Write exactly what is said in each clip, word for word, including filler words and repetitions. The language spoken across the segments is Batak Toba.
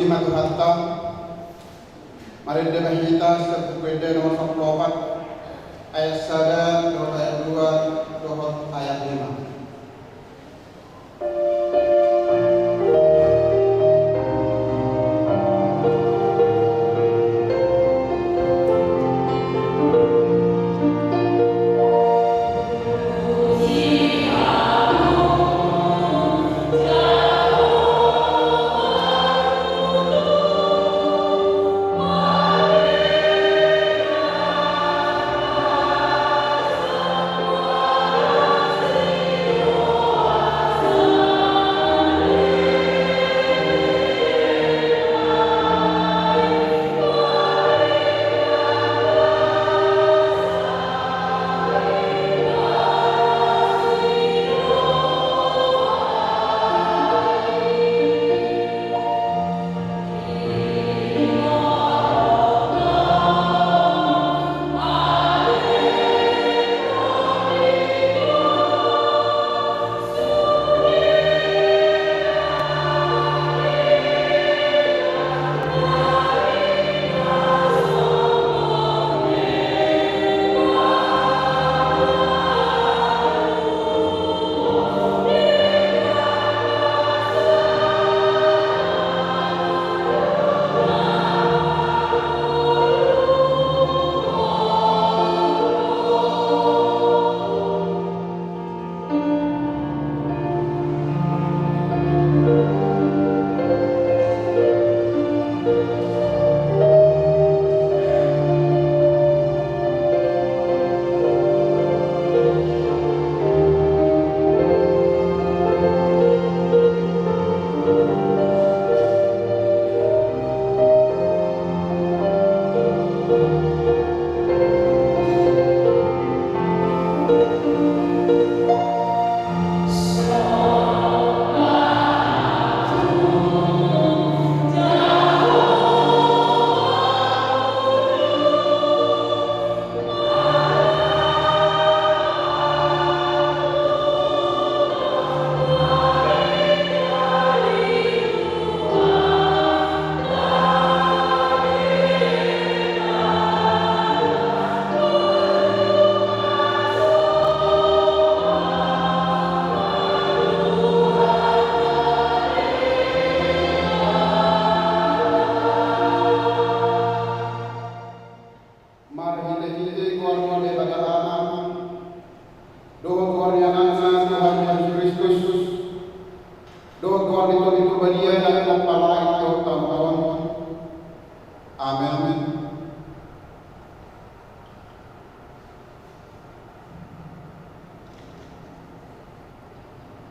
Tuhanta, marende ma hita sian Buku Ende nomor sampulu opat, ayat sada dohot ayat dua dohot ayat lima. Marhitehite goar ni Debata Ama, dohot goar ni Anakna Tuhan Jesus Kristus, dohot goar ni Tondi Porbadia na lam palai dohot taon-taon. Amen.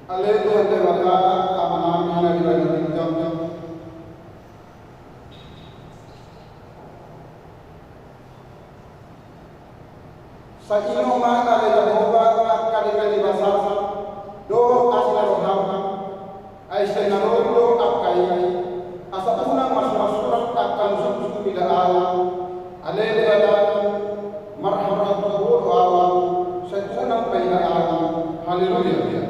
Ale Tuhan Debata, Amanami na di banua ginjang. Sai ingot ma ale Jahowa angka denggan ni basam dohot asi ni roham. Ai sian na ro do angka i, asa unang marsurak-surak angka na sungkun mida ahu. Ale Debata, marhaholomhol do ahu, sai unang paida ahu. Haleluya.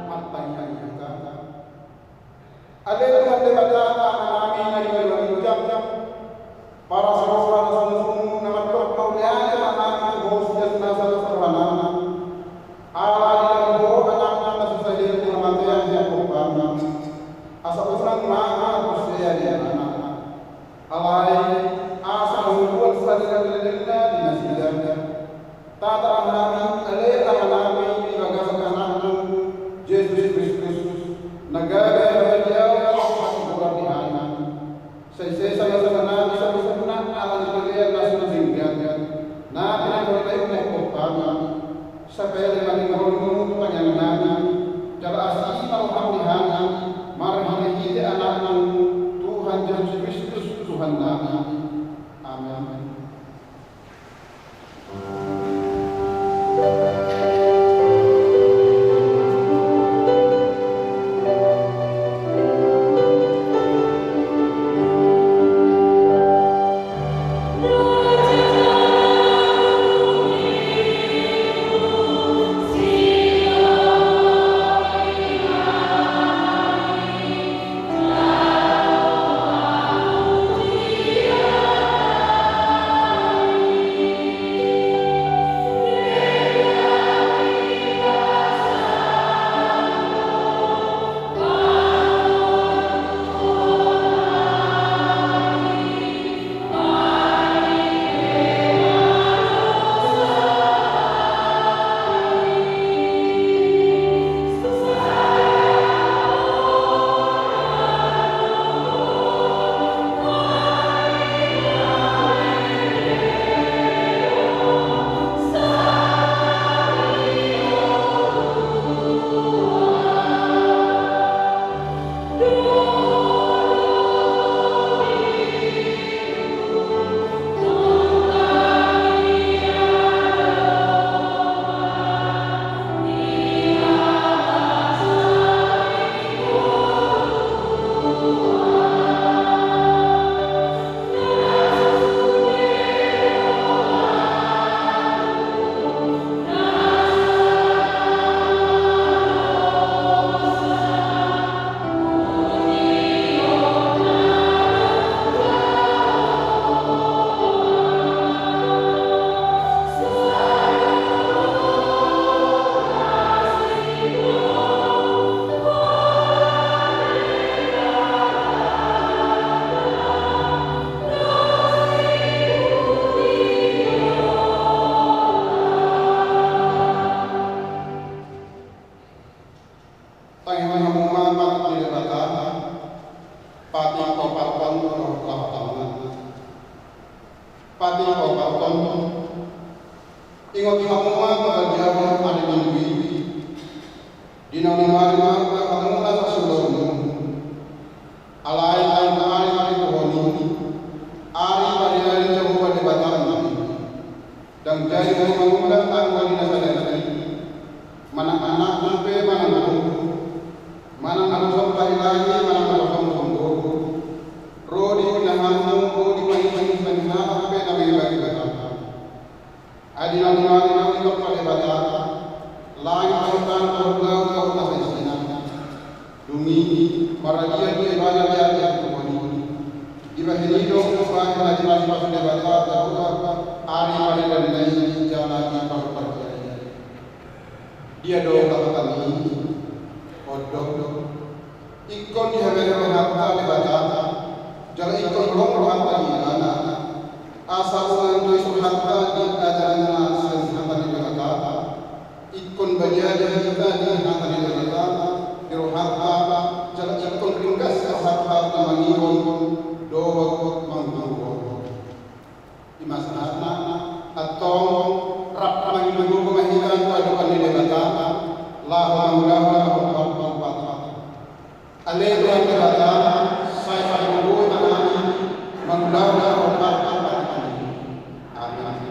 Martangiang ma hita. Ale Tuhan Debata, Amanami na di banua ginjang, parasa roha na sumurung na mandok mauliate ma hami tu Ho sian nasa na saroha nami. Ala di dalan Ho Anakna na so salpu tu hamatean, Di na unang ari marga hamuna sasintongmu. Alai ari ari ari tuhoni, ari pariari Jahowa Debatam. Ndang jadi ho mangundang anggo di na sadari, manang anakmu pe manang boru, manang na husomba ilahi manang na husomba boru, ro di pinahanmu, ro di pangidoan ni halak pe na mangibati Debatam. Ai di na unang ari na ditompa Debata, langit dohot tano dohot laut dohot na saisina. Dung i maradian do ibana di ari ari tuhoni. Dibahen i do bahen na dipasu-pasu Debata Jahowa, ari pariarianna i jala diparpardian i. Dia do hata ni i? On do. Ingkon dihaberehon hata Debata, jala ingkon holong rohanta di ibana. Asa unang do isurhanta di ajaranna sian hata ni Debata. Ingkon badia do hita di hata ni Debata, di rohanta, jala ingkon ringgas rohanta na mangihon dohot manggogohon. I ma sahatna, antong rap mangido gogo ma hita tu adopan ni Debata, laho mangulahon na hot-hot. Ale Tuhan Debata, sai pagogohon ma hami mangulahon na hot-hot. Amen.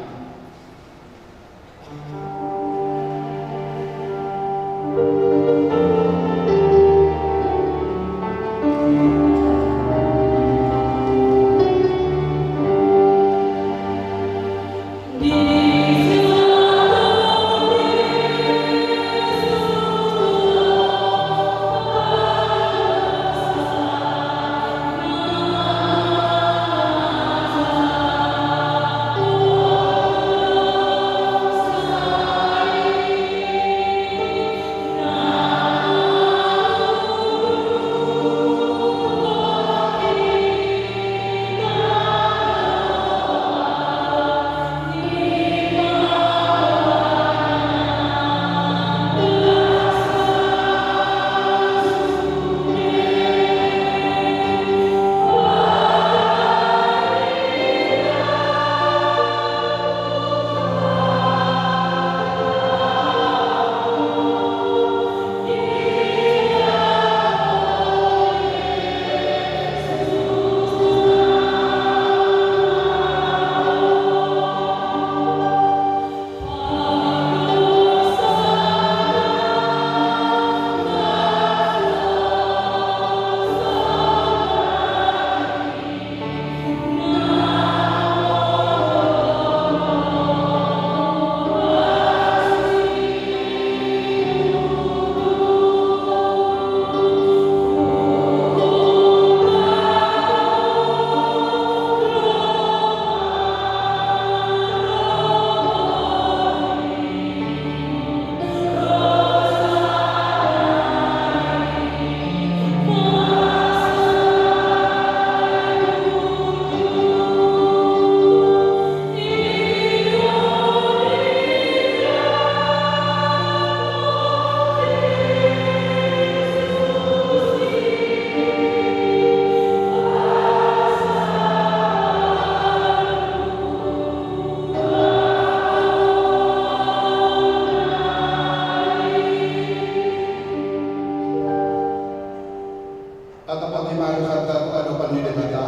Tatap hita ma tu adopan ni Debata,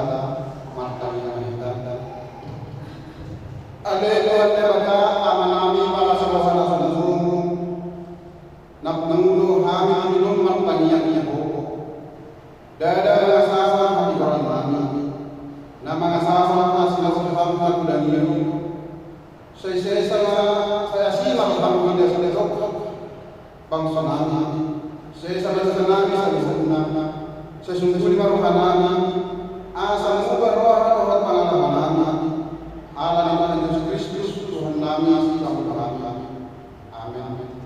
martangiang ma hita. Ale Tuhan Debata, Amanami, pala sabosa na sumurung, na mangula hami di lum martangiang di Ho. Ndada mangasahon hatigorannami, na mangasahon hasinapusapuan na godang i. Sai sesa ma, sai asi ma roham di na so toktok bangsonami, sesa ma dosanami saluhutna, sai sungkuli ma rohanami, asa muba roha dohot pangalahonami, ala ni Tuhan Jesus Kristus Tuhannami Sipamolohannami. Amen.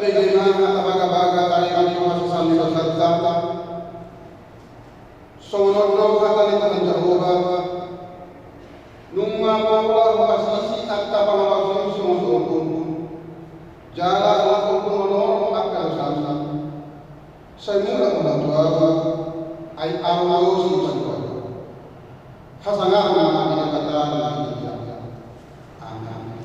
Tabege ma hata bagabaga tarima di bagasan ni Tuhanta. Songon on do hata ni Tuhan Jahowa. Nunga mauliate pasisi angka pangalaosion songon on. Jala songon on angka dosam. Sai mulak ma tu ahu, ai ahu do sipatupaon. Hasangapon ma di Debata na ginjang. Amen.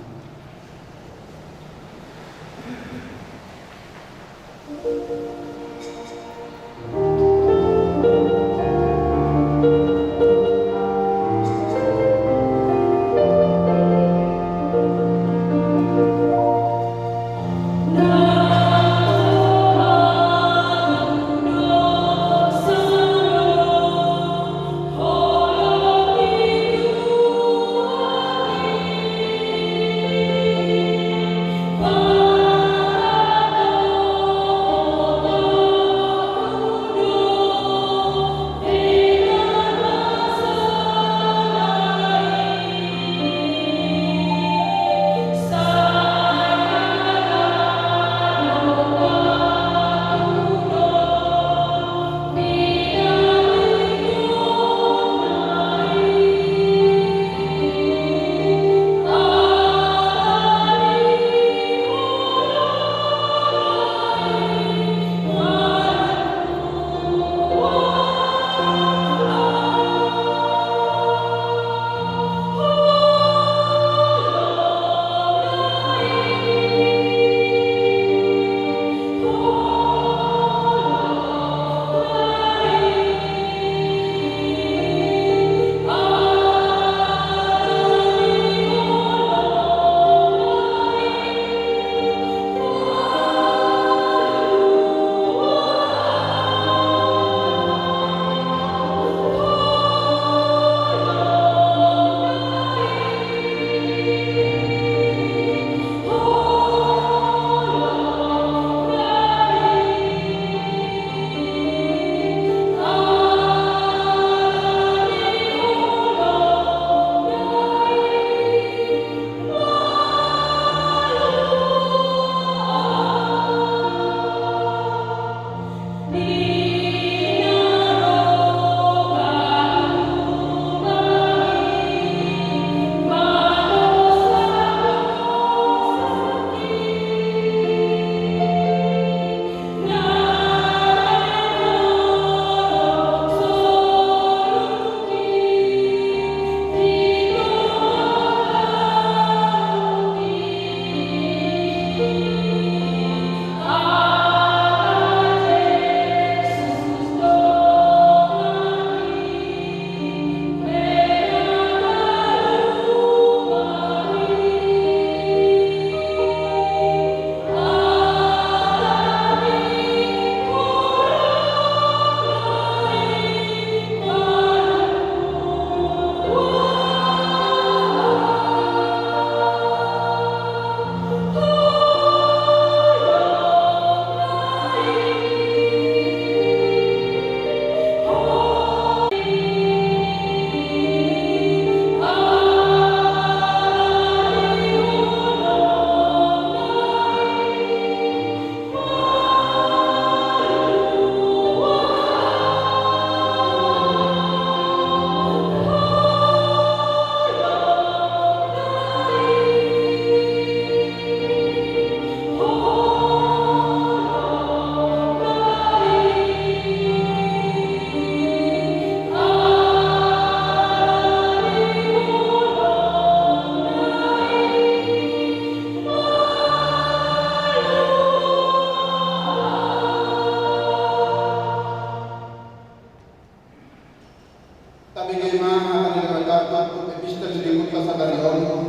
Tabege ma hata ni Debata tu epistel ni minggunta sadari on.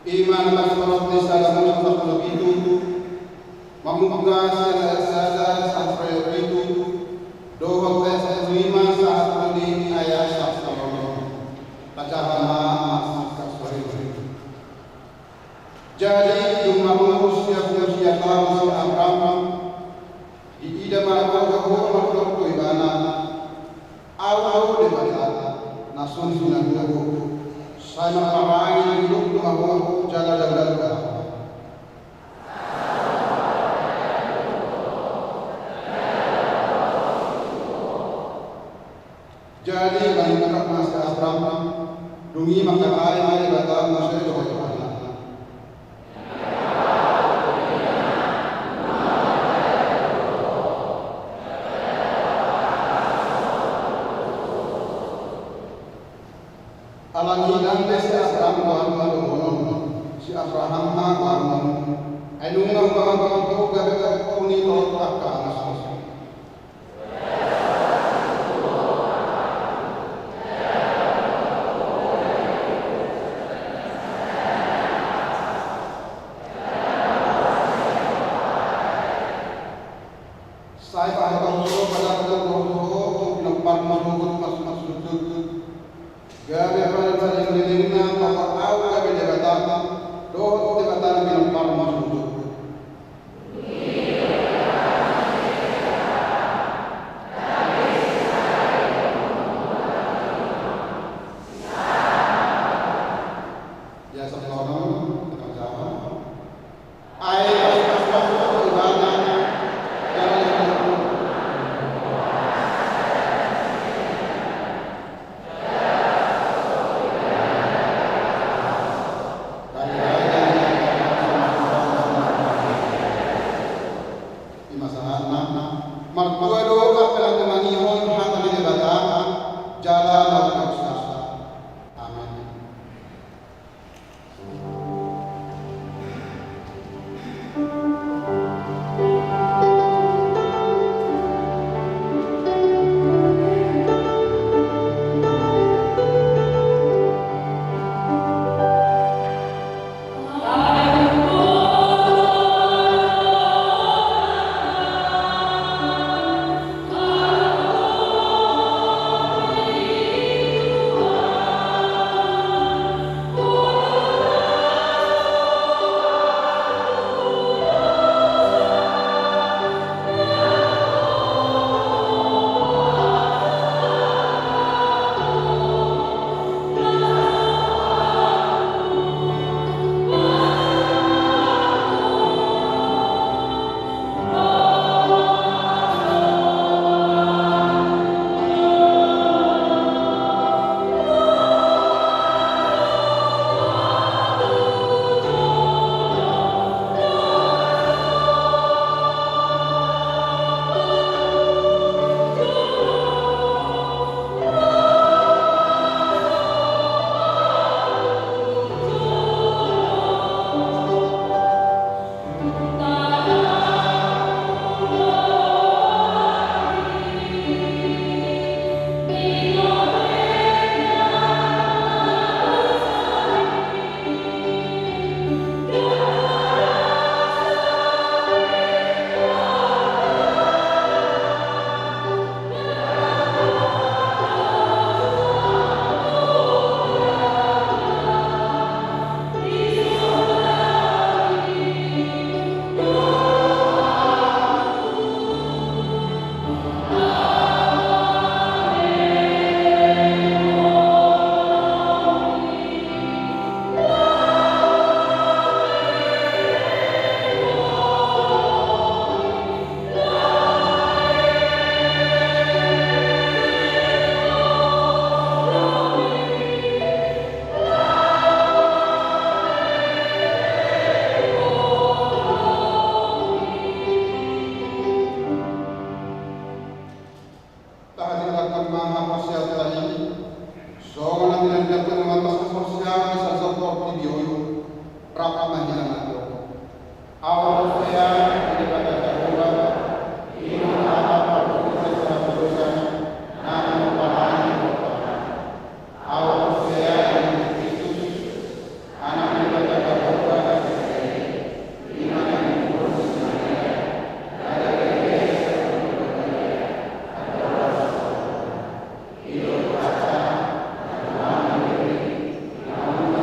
I ma na tarsurat di Sada Musa sampulu pitu, mamungka sian ayat sada sahat tu ayat pitu, dohot ayat sampulu lima sahat tu di ayat sampulu onom. Tajaha ma marsipasu-pasu. Jadi dung marungu si Abraham, diida ma Jahowa mandok tu ibana, Ahu do Debata na so sinagogo, sai mamparangit, didok ma ho jala daudaun ma ho. Jadi mangingkap ma si Abram, dung i mangkatai ma Debata muse dohot Tuhan. Alani i ndang be si Abram goarna dohonon, si Abraham ma goarna. Ai nunga hupabangun ho gabe pongki ni dohot angka anakmu. Sai pasahat ho, pasahat ho tu ho, tu pinompar ma sogot mas mas sujud. Gabe paling saleleng lelengna bahwa ahu gabe Debata, dohot Debata ni pinompar ma sujud. Ya, sama-sama, kita jawab. Ai, pas, pas, pas, pas, ibana. Ima sahatna, martua do angka na tumangihon hata ni Debata, jala na umpeopsa. Amen. Tahatindanghon ma haporseaonta i, songon na tinandangkon Debata haporseaon di saluhut portibi on, rap ma hita mandok. Ahu porsea di Debata Jahowa, i ma Ama parhobas ni harajaon, na mangopahani portibi on. Ahu porsea di Kristus, Anak ni Debata Jahowa na sesei, i ma na niuhum ni si Maria, na gabe Debata Jahowa, andorang so i do Tuhanta, na tumambi di bere, na umur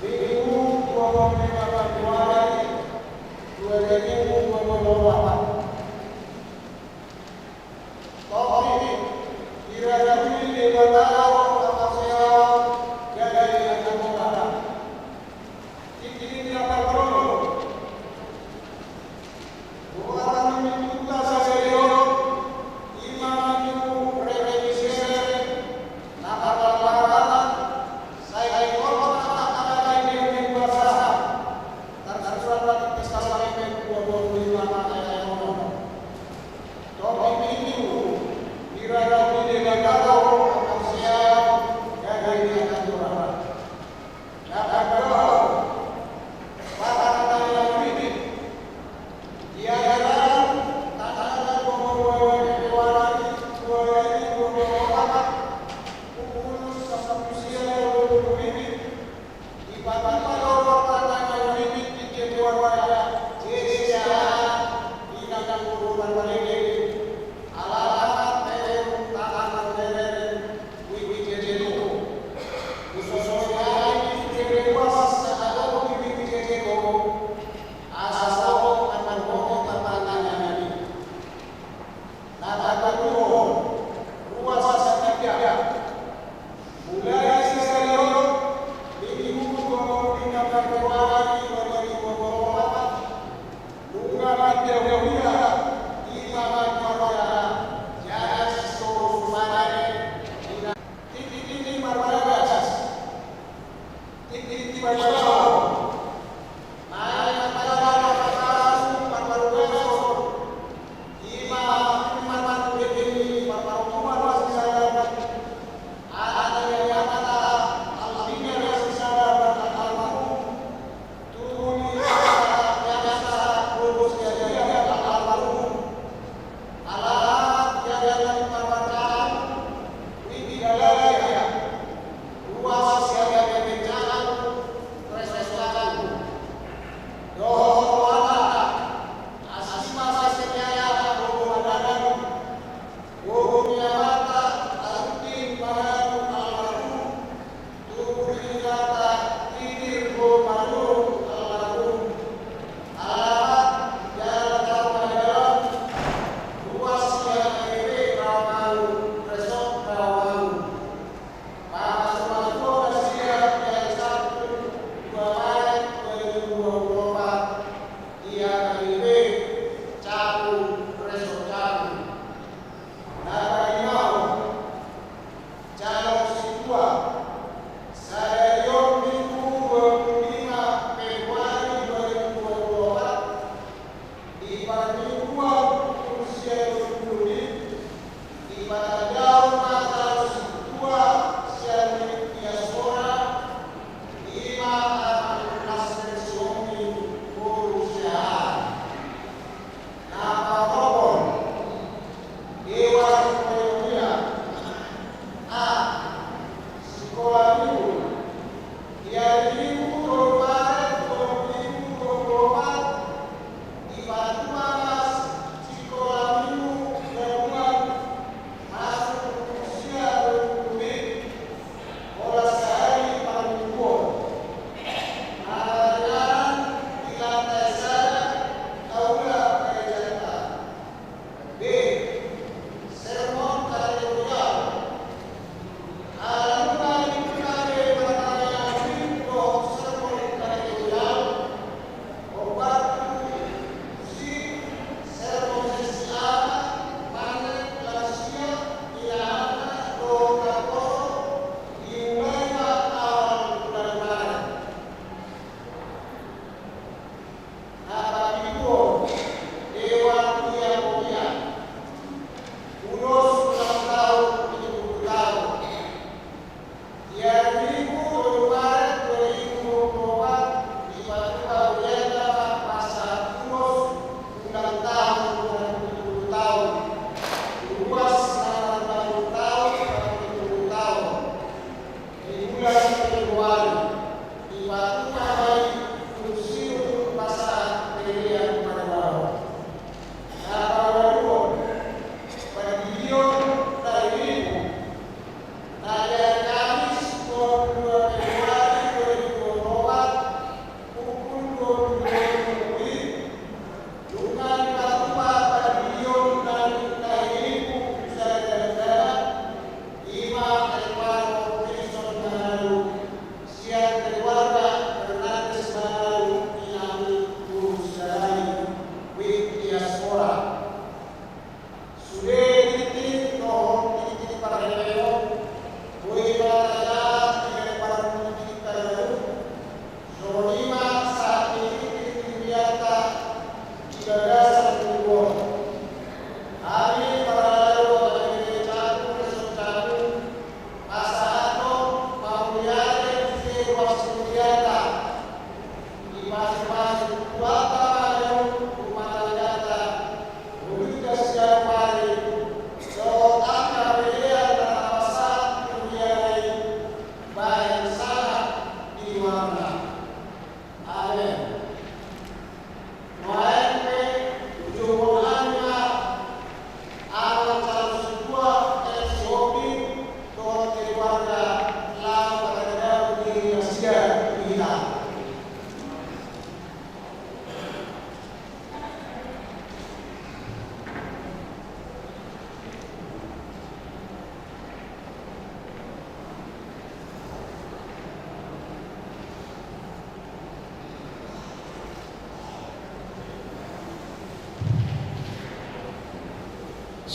Minggu dua puluh lima Februari dua ribu dua puluh empat. Topik: Dirajui Debata do haporseaon gabe angka boha. Tingki ni angka parboru. Boha ni Minggunta sadari on, ima Minggu Remisere, na marlapatan, sai ingkon angka na gabe di basa. Tarsurat di Tesalonik dua puluh lima ayat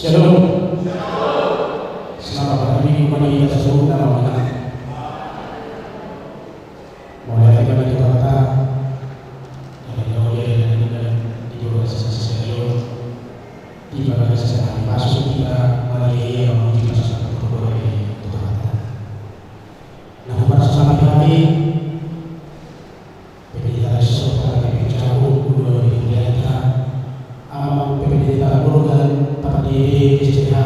Shalom. Selamat hari Minggu ma di hita saluhutna. Mauliate ma di Tuhanta, di bagasan sadari on, di bagasan sadari on, di bagasan sadari on, di bagasan sadari on, di bagasan sadari on. Na hupasalamati hami Pendeta Risopta Gabe Jago, Gubernur di Hulianta, Amang Pendeta Morgan Pardede, S C H,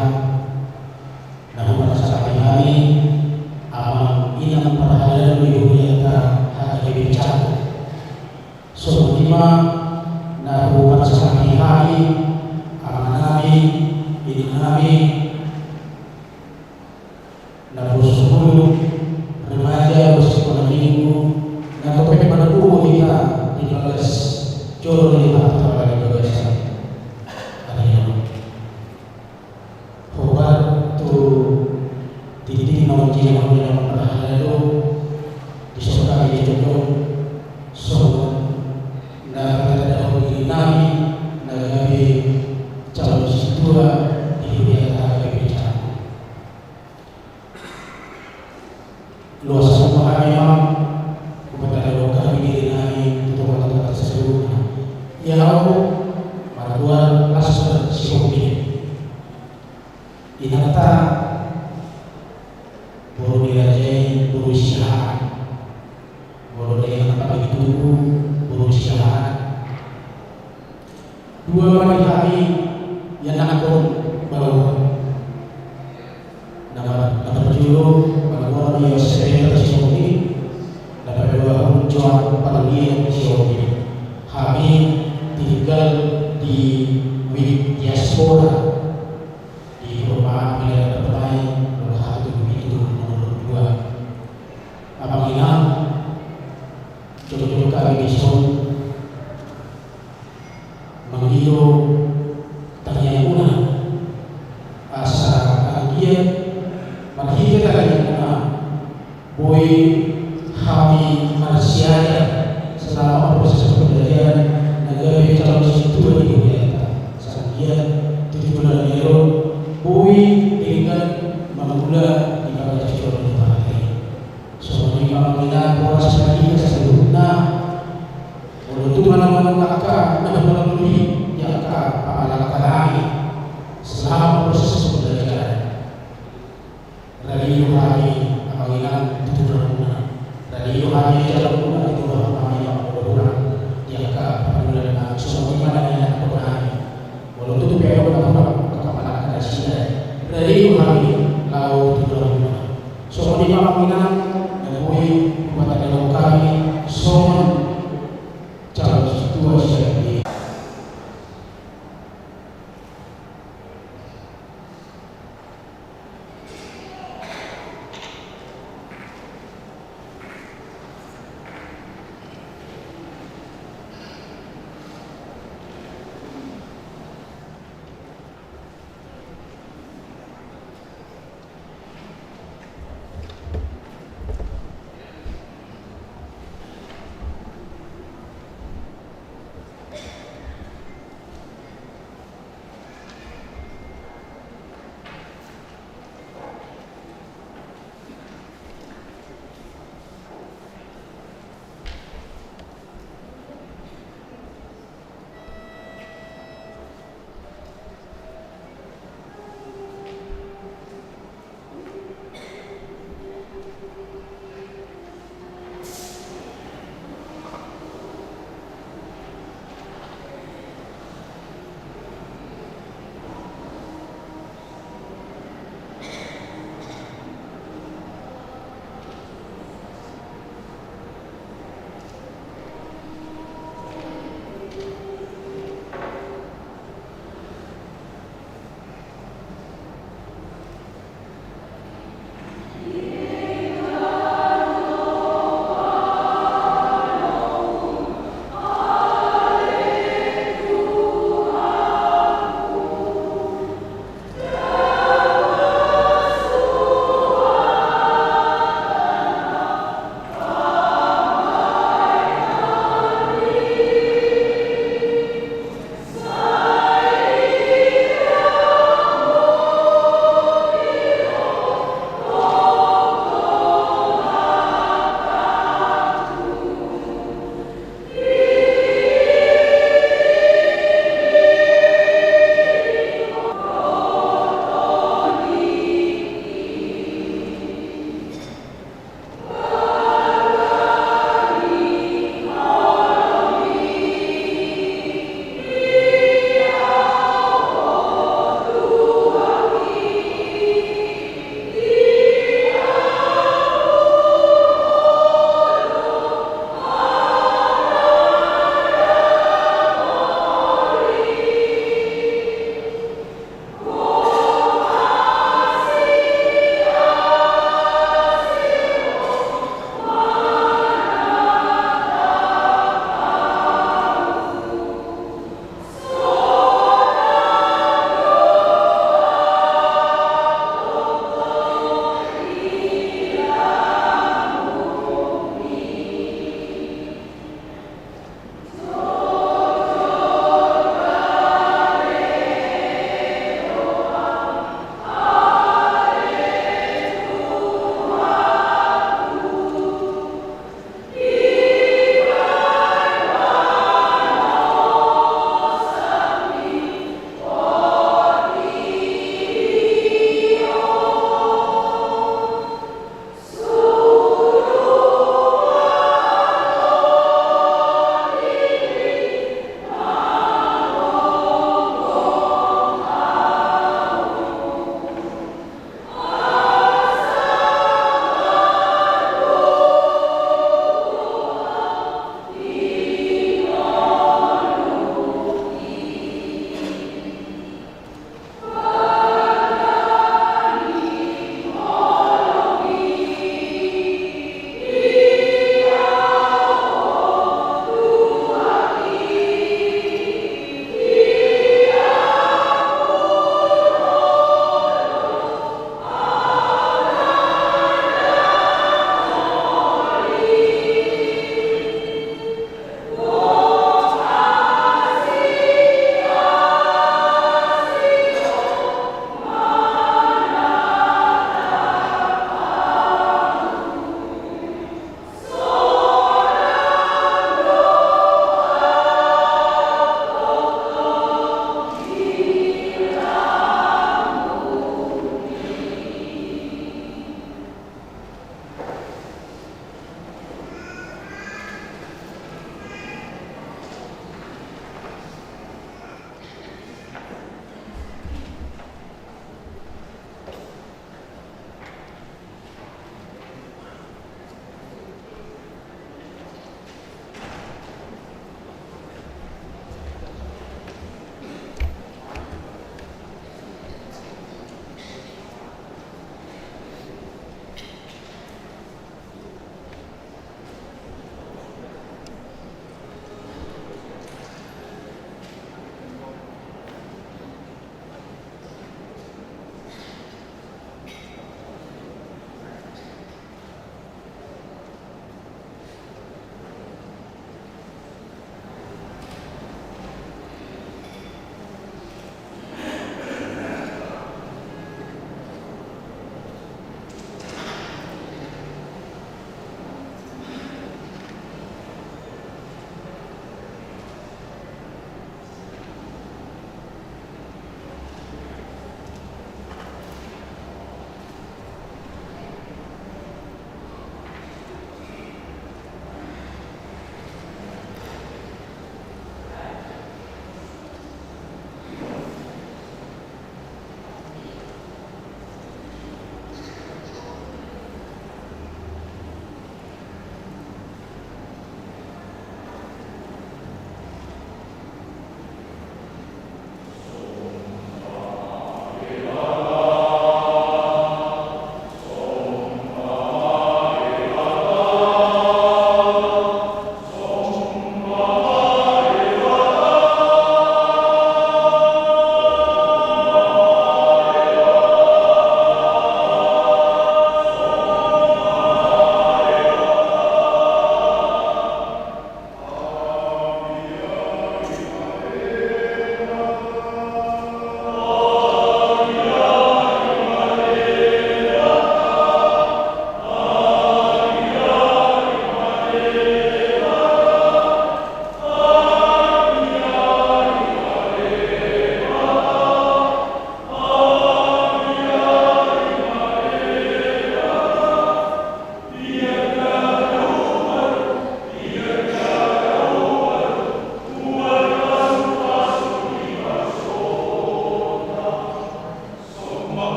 na hupasalamati hami Amang Inang Parhalado di Hulianta, H K B Jago. Songon i ma na hupasalamati hami Amanami, Inanami, na bos songulun remaja, bos sikola minggu, na topet manabuho hita di bagas joro ni Tuhanta di bagasan sadari on. Hombar tu tintin na manjinjing hami na marhalado, dison hami dijou songon na tatandahon dirinami na gabe calon sintua di Hulianta Gabe Jago. Loas ma hami, Amang, hupatarahon hami dirinami tu Tuhanta saluhutna. Ia au margoar Laskar Sihombing. Inanta boru ni raja i boru Siahaan. Boru ni inanta pagi tubu boru Siahaan. Dua ma di hami ianakhon baoa. Na mar-, na parjolo margoar Yosep Sihombing, na paduahon Johan Paludian Sihombing. Hami tinggal di Wijk Diaspora, di Perumahan Wilayah Permai, nomor satu, nomor dua. Amang Inang, jolo-jolo hami dison mangido tangiangmuna, asa anggiat marhite tangiangmuna boi hami marsiajar selama proses pembelajaran na gabe calon sintua di Hulianta. Asa anggiat di tujuan ni on boi denggan mangula di bagas joro ni Tuhanta i. Songon i ma, Amang Inang, horas ma di hita saluhutna. Molo tung manang angka na hurang lului di angka pangalangka nami selama proses pembelajaran, rade do hami, Amang Inang, tu hurangmuna. Rade do hami jalo muna tu hurang nami, molo hurang di angka pangalualuan nami. Songon i ma na ianakhon nami. Molo tung pe adong na hurang angka pangalangka nasida, rade do hami laho tu hurangmuna. Songon i ma, Amang Inang, na boi hupatarahon hami songon calon sintua sian i.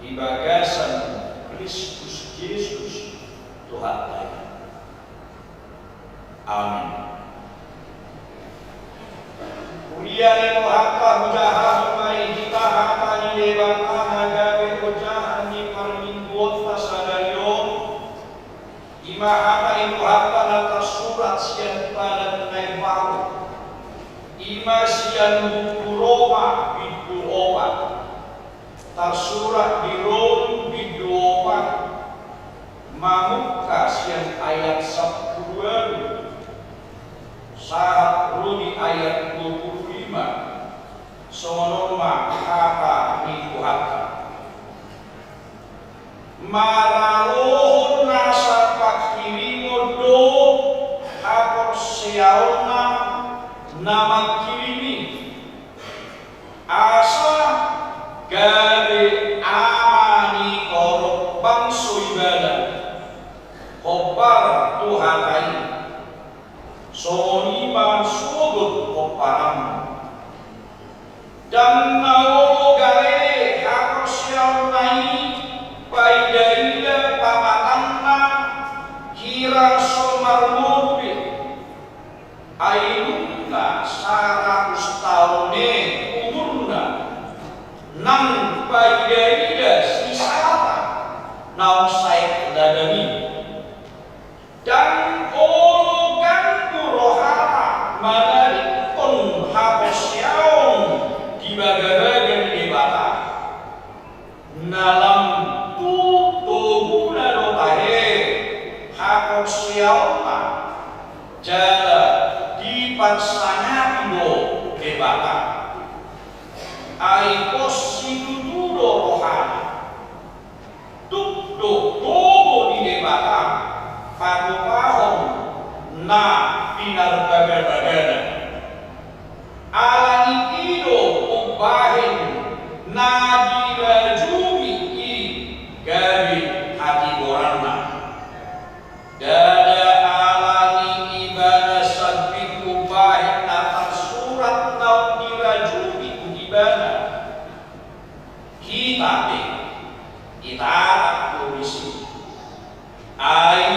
di bagasan Kristus Jesus Tuhanta i. Amin. Huria ni Tuhanta, hujahahon ma i hita hata ni Debata na gabe ojahan ni parmingguonta sadari on. I ma hata ni Tuhanta na tarsurat sian Padan na imbaru, i ma sian buku Roma bindu opat. Tarsurat di Rom bindu opat, mamungka sian ayat sampulu ualu sahat ro di ayat dua pulu lima. Songon on ma hata ni Tuhanta. Maralohon nasa pangkirimon do haporseaonna na mangkirim i, asa gabe ama ni torop bangso ibana, hombar tu hata i. Songon i ma sogot homparanmu. Ndang na olo gale haporseaonna i paidaida pamatanna hira so marngolu be. Ai nunga saratus taon ne umurna, nang paidaida si Sara naung saet ladang i. Ndang olo ganggu rohana manadingkon haporseaon di bagabaga ni Debata. Na lam tu toguna do tahe haporseaonna, jala diparsangapi do Debata. Ai pos situtu do rohana. Tuk do togu ni Debata patupahon na pinarbagabagana. Alani i do umbahen na dirajumi i gabe hatigoranna. Ndada alani ibana sambing umbahen na tarsurat naung dirajumi tu ibana. Hita pe itarak do disi. Ai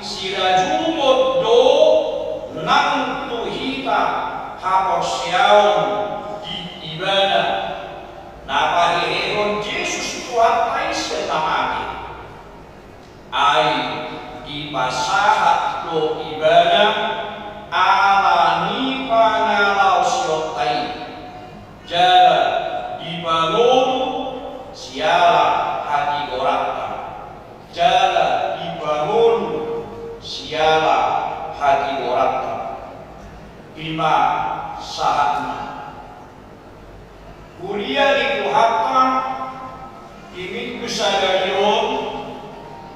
sirajumon do nang tu hita haporseaon di Ibana na pahehehon Jesus Tuhanta i sian na mate. Ai dipasahat do Ibana ala ni pangalaosionta i, jala dipangolu siala hatigoranta, jala dipangolu siala hatigoranta. I ma sahatna. Huria ni Tuhanta, di Minggu sadari on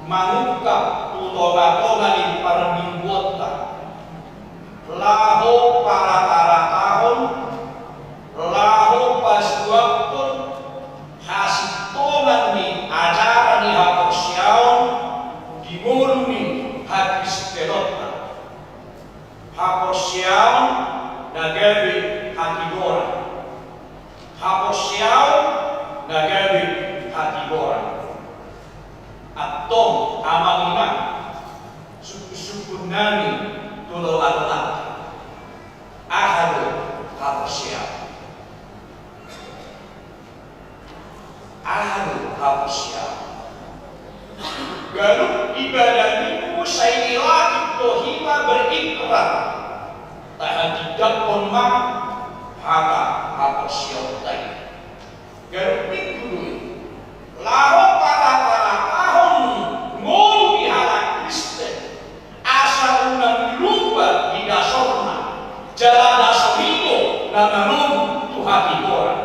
mangungkap tu tongatonga ni parmingguonta, laho parataratahon, laho pasuangkon hasintongan ni ajaran ni haporseaon di ngolu ni hakristenonta. Haporseaon na gabe hatigoran. Haporseaon na gabe hatigoran. Antong amang inang, sungkunsungkun nami tu tongatonga, aha do haporseaon? Aha do haporseaon? Ganup di badan i sai dilakip do hita berikrar, tahatindangkon ma hata haporseaonta i. Ganup Minggu do i laho parataratahon ngolu ni halak Kristen. Asa unang lupa di dasorna, jala dasor i do na manogu tu hatigoran.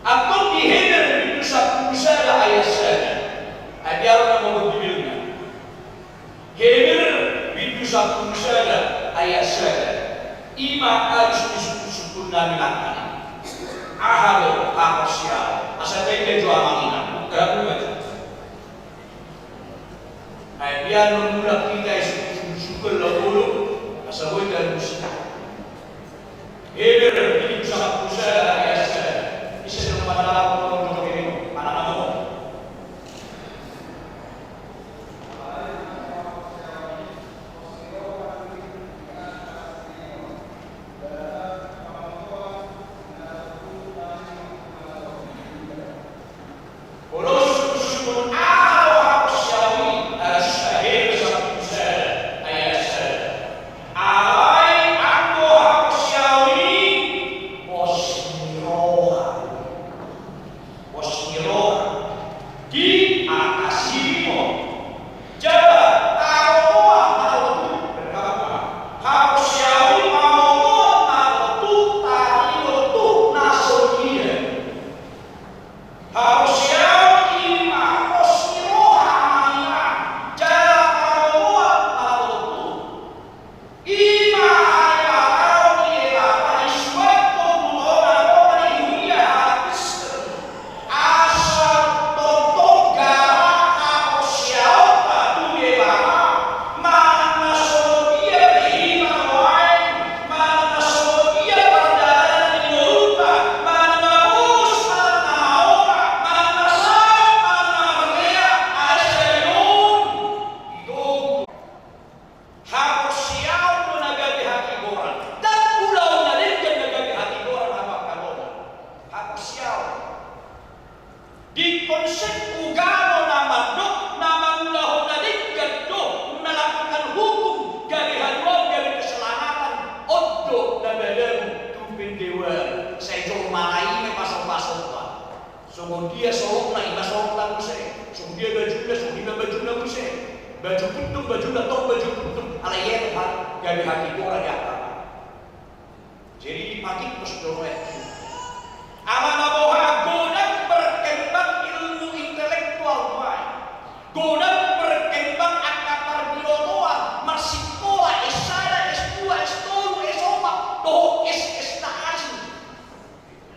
Antong di Heber bindu sampulu sada ayat sada. Ai biar na manggohi Bibelna. Heber bindu sampulu sada ayat sada. I ma alus ni sungkunsungkun nami nangkin. Aha do haporseaon? Asa taida jo amang inang. Gabe baca. Ai biar mulak hita i sungkunsungkun laho, asa boi talusi. Heber bindu sampulu sada ayat sada. Ise do na mangalap on, anak amang? Konsep ugamo na mandok na mangulahon na denggan do, melakukan hukum gabe haluaon gabe keselamatan, on do na madabu tu pendewa. Sai jolma lain ma paso-paso ba. Songon dia solopna ima solopna muse, songon dia bajuna songon dia bajuna muse. Baju punduk bajuna tong baju punduk, alai ia Tuhan gabe hatigoran di angka. Jadi dipatik pos dono ya. Alana boha godang berkembang ilmu intelektual bae. Godang berkembang angka parbirotoan, marsikola S sada, S dua, S tolu, S opat, dohot S S na asing.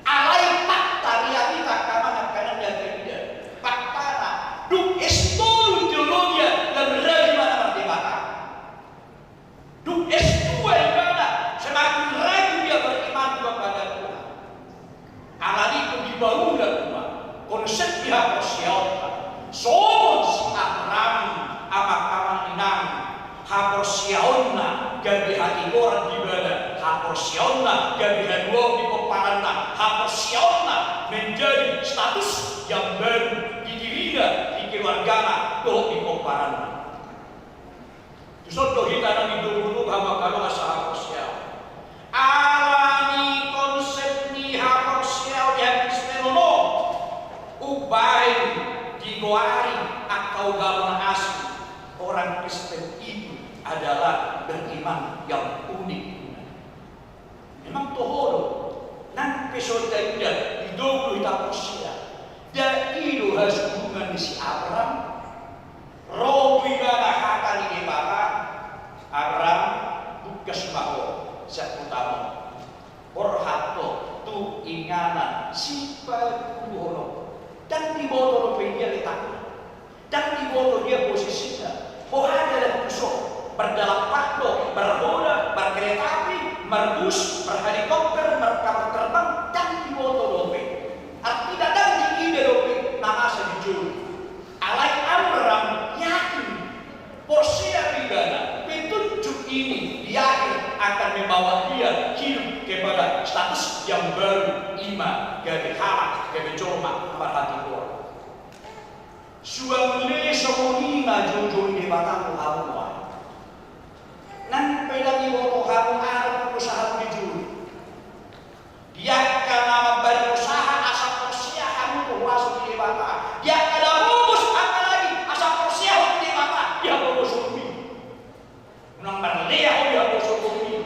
Alai fakta realita angka amang angka inang na tarida. Faktana, dung S tolu teologia lam ragu ibana mardebata. Dung S dua ibana semakin ragu dia beriman kepada Tuhan. Alani i dipaulak ma konsep ni haporseaonta. Songon si Abraham, amang inang, haporseaonna gabe hatigoran di ibana, haporseaonna gabe haluaon di pomparanna, haporseaonna menjadi status yang baru di dirina, di keluargana dohot di pomparanna. Tuson do hita na nidokdok hamu angka dongan sahaporseaon. Alani konsep ni haporseaon ni hakristenon on, umbahen digoari angka ugamo na asing, orang Kristen itu adalah beriman yang unik. Memang toho do, nang pe so taida, didok do hita porsea. Nda i do hasurungan ni si Abraham. Ro tu ibana hata ni Debata, Abraham, bungkas ma ho sian hutam on. Borhat ho tu inganan sipatuduhonon. Ndang diboto dope dia letakna. Ndang diboto dia posisina. Boha dalan tuson? Mardalan pat do, marhoda, markereta api, marbus, marhelikopter, markapal terbang, ndang diboto dope. Artina ndang diida dope na masa di jolo. Alai Abraham yakin, porsea do ibana, petunjuk ini di akhir akan membawa dia hidup kepada status yang baru, ima gabe halak, gabe jolma na marhatigoran. Suang le songon i na joujou ni Debata tu hamu nuaeng. Nang pe ndang diboto hamu aha do usahamu di jolo. Di angka na mambahen usaha asa porsea hamu tu huaso ni Debata. Di angka na pogos apalagi asa porsea ho tu Debata, di hapogoson i. Unang marlea ho di hapogoson i.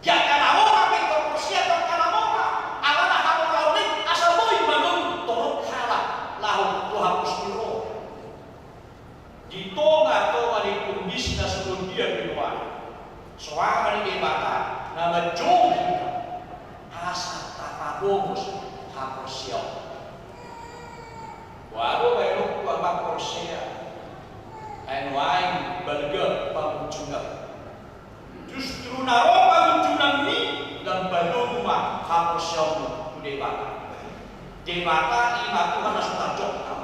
Di angka na mora pe ingkon porsea tu angka na mora. Alana hamoraon i asa boi manang torop halak laho tu hapus ni roha. Di tonga-tonga ni kondisi na songon dia pe nuaeng, so Ama ni Debata na manjou hita asa tapapogos haporseaon. Boha do baenonku amang porsea, ai nuaeng balga pangunjunan. Justru na ro pangunjunanmi, lam patogu ma haporseaonmu tu Debata. Debata i ma Tuhan na so tarjangkau.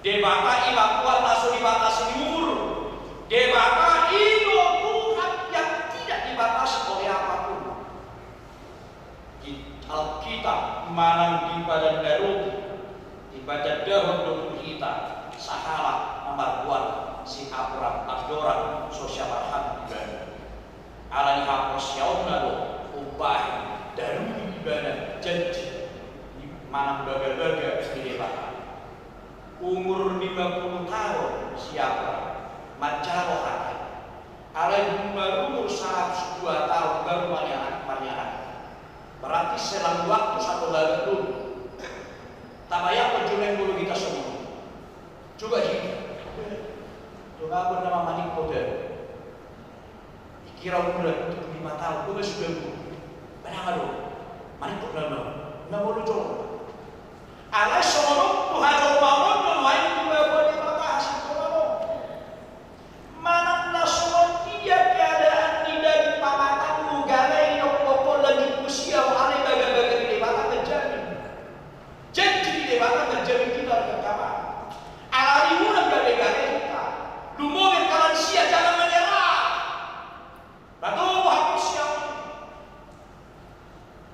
Debata i ma Tuhan na so dibatasi ni umur. Debata i do Tuhan yang tidak dibatasi oleh apapun. Di Alkitab manang di Padan na Robi, dipatandahon do tu hita sahalak na margoar si Abraham, andorang so si Abraham ibana. Alani haporseaonna do umbahen taruli ibana janji manang bagabaga ni Debata. Umur lima puluh taon si Abraham manjalo hata i. Alai dung marumur saratus dua taon baru manianak, manianak. Berarti selang waktu satu abad lebih. Tabayangkon jo naeng molo hita songon i. Coba hita. Coba abu nama manik kota. Dikira umur tujuh puluh lima taon, dung sudah umur. Mana do? Manik kota nama. Na molo jo. Alai songon on tu hajolmaon on do nuaeng tu babua ni mata hasintongan on. Manang na songon dia keadaan ni daging pamatangmu, gale i dohot pola ni usia ho, alai bagabaga ni Debata manjamin. Janji ni Debata manjamin hita, ragam. Alani i unang gabe gale hita. Lumobi angka lansia, jangan menyerah. Batu haporseaon.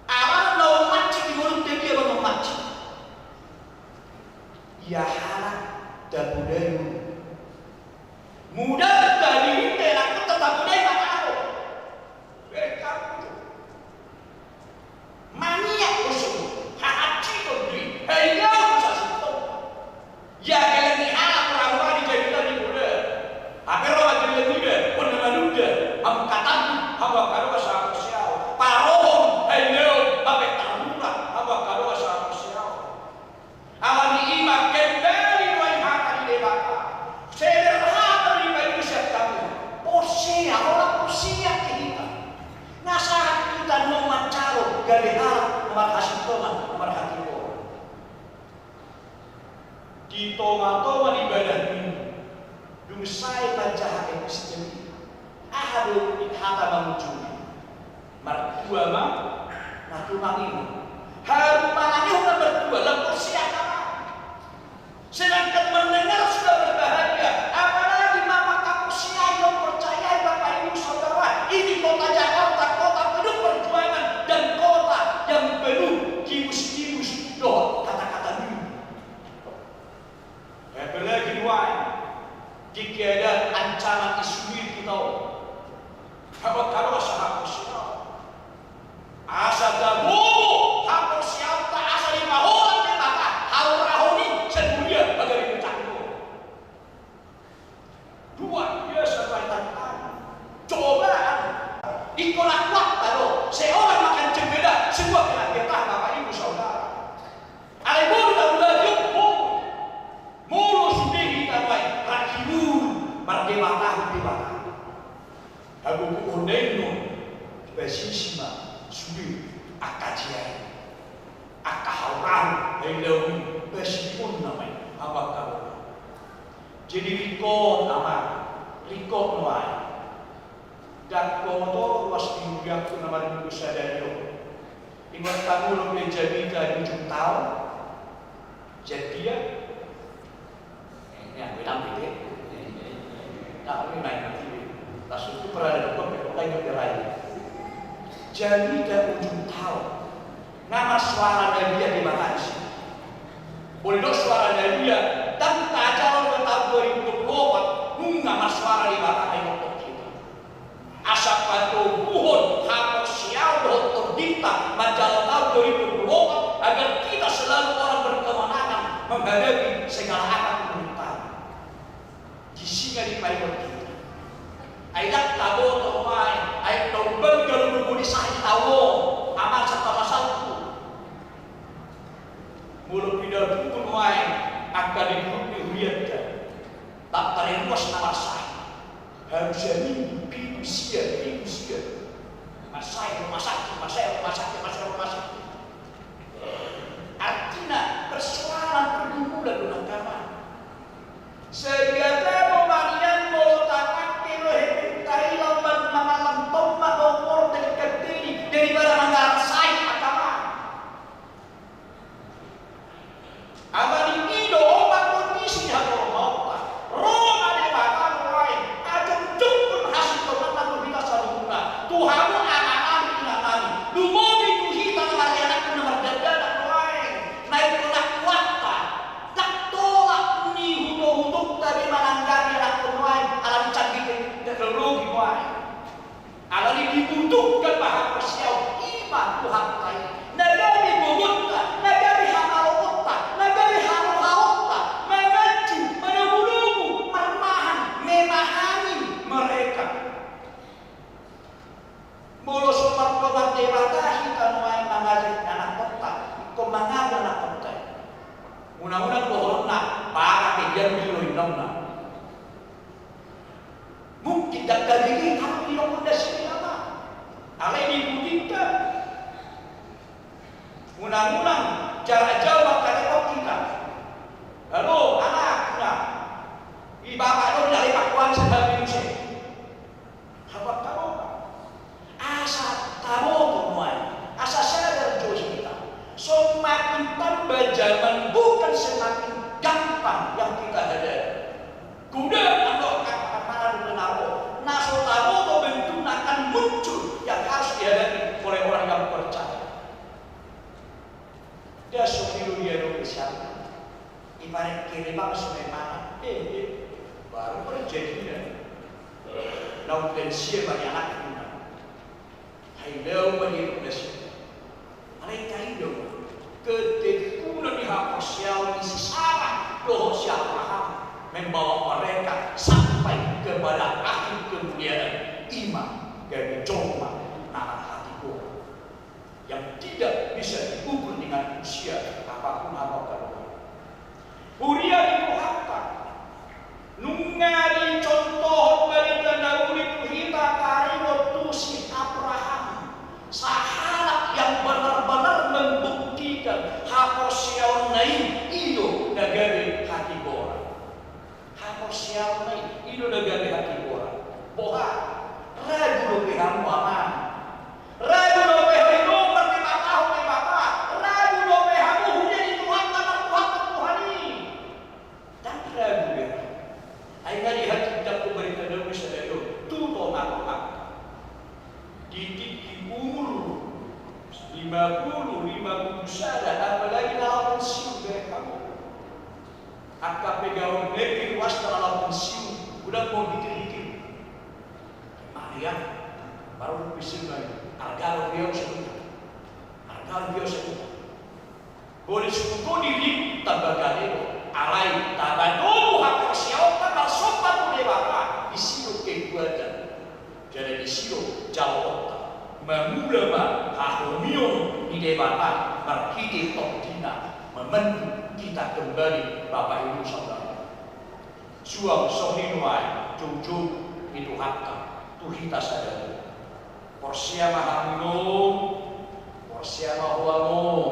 Alana na ummancit di ngolunta dia ma na ummancit. Ia halak tapodai. Mudar tadi inda nangkon tapodai ma tabo. Bereng kamu tu. Maniak kosong, hahaciton di, haigaon sasintong. Ia geleng ni halak murah-murah di jaminan di poda. Hape ro ma geleng ni da, on na manunda, hamu katambu, hamu angka dongan sahaporseaon. Parohon, haigaon, hape tarmurah, hamu angka dongan sahaporseaon. Ala ni i ma kembali nuaeng hata ni Debata. Sederhana ni panusian hamu. Porsea, holan porsea ke hita. Nga sahat hita nuaeng manjalo gabe halak na marhasintongan, na marhatigoran. Di tonga-tonga ni badan i, dung sae manjaha epistel i, aha do hata mangunjungi? Martua ma na tumangihon. Haru manangihon na martua, lam porsea hata. Sedangkan mendengar sudah berbahagia, apalagi ma mangkaporseai, mempercayai Bapak Ibu Saudara, ini kota Jakarta, kota penuh perjuangan dan kota yang penuh kibus-kibus dohot kata-kata miu. Apalagi nuaeng di keadaan ancaman isu i hita on. Hamu angka dongan sahaporseaon, asa tabobo haporseaonta asa dipaholang Debata haurahon i sian huria pagari pecah. Luar biasa tantangan, cobaan. Ingkon akuatta do seorang makan cempedak, sebuah kena getah Bapak Ibu Saudara. Alai molo na mula diompu, molo sude hita nuaeng rangkibur mardebatahon Debata. Hagogohon na innon, pasisi ma sude angka jea i, angka haurahon, haigaon i, pasisihon nama i, hamu angka dongan. Jadi ringkot ama, ringkot nuaeng. Ndang holan ruas ni huriangku na marningku sadari on. Ingot hamu dope jamita di ujung taon? Jadi ya. Ini aku bilang gitu. Tahu ini main mati. Langsung itu pernah ada dokter, kayak dokter lain. Jamita ujung taon. Nga marsoara na dia di mata isi. Boleh dok soara na dia, dan tajalo dua taon dua ribu dua puluh empat, nunga marsoara di mata ai dokter kita. Asa patoguhon haporseaon dohot tondinta manjalo taon dua ribu dua puluh empat, agar kita selalu orang berkemenangan menghadapi segala angka pemerintahan. Di singa di paimon kita. Ai ndang taboto nuaeng, ai tong bangga do molo di sahi taon, aman sata masalku. Molo pinatutu nuaeng angka di grup ni hurianta. Daptar ruas na marsahi. Harus jadi pitu sia, pitu sia. Marsahi rumah sakit, marsahi rumah sakit, marsahi rumah sakit. Artina persoalan pergumulan do nangkanan. Sadia tabo manian molo tapake do hepeng tahi laho mangallang tomma do molo tengkanteni daripada mangarsahi agama. Ala ni i do opat kondisi ni hatorongaonta. Ro ma Debata nuaeng, ajongjongkon hasintonganna tu hita saluhutna. Tu hamu amanami inanami, lumobi tu hita na marianakkon na mardandanak nuaeng. Na ingkon akuatta, ndang tolap ni hutohutonta be mananggapi anakkon nuaeng ala ni candite na terlogi nuaeng. Ala ni dibutuhkan ma haporseaon, i ma Tuhanta i. Na gabe gogonta, na gabe hamaloonta, na gabe harohaonta, manganju, manogunogu, marmahan, memahami mereka. Molo so mardongan Debata hita nuaeng mangajari anakkonta, ingkon mangajari anakkonta i. Unang-unang dohononna, baga pe dia dilo inonna. Mungkin ndang gabe i, tapi didok honda sini nama. Alai di putinta. Unang-unang jarak jauh angka depok hita. Halo, anak, anak. I bapak do ndang lepak uang sebab ini. Habat taboto. Asa taboto nuaeng, asa sadar jo hita. Semakin tambah zaman, bukan semakin gampang yang kita hadapi. Godang do angka tantangan na ro, na so taboto bentukna akan muncul yang harus dihadapi oleh orang yang percaya. Ndang so pilu dia do siapa. Iparengkere ma songon i ma. Eh, eh. Baru ma jadi na. Naung lansia ma i anakna. Ai laho ma dia tu lansia. Alai taida ma ketekuna ni haporseaon ni si Sara dohot si Abraham membawa mereka sampai kepada akhir kemuliaan, i ma gabe jolma na marhatigoran yang tidak bisa diukur dengan usia apapun, apapun. Huria ni Tuhanta, nunga dicontohon barita na uli tu hita taringot tu si Abraham, sahalak yang benar-benar membuktikan haporseaonna i, i do na gabe hatigoran. Haporseaonna i, i do na gabe hatigoran. Boha? Ragu dope hamu, amang. Ragu dope ho, inong, mardebatahon Debata. Ragu dope hamu, huria ni Tuhanta, martuhanhon Tuhan i. Ndang ragu be. Ai nga dihatindangkon barita na uli sadari on tu tonga-tonga. Di tingki umur lima puluh, lima puluh sada, apalagi na laho pensiun be hamu. Angka pegawai negeri, ruas na laho pensiun, unang mau dikir-dikir. Maria, baru pensiun baru. Arga ro biasa. Arga ro biasa. Bolis kutu diri tambagane do. Alai tamba tubu haporseaonta marsomba tu Debata, disi do kekuatan. Jala disi do jaloonta, mangula ma hahomion ni Debata marhite tondina, membentuk kita kembali, Bapak Ibu Saudara. Suang songon i nuaeng, joujou ni Tuhanta tu hita sadari. Porsea ma hamu, inong. Porsea ma ho, amang.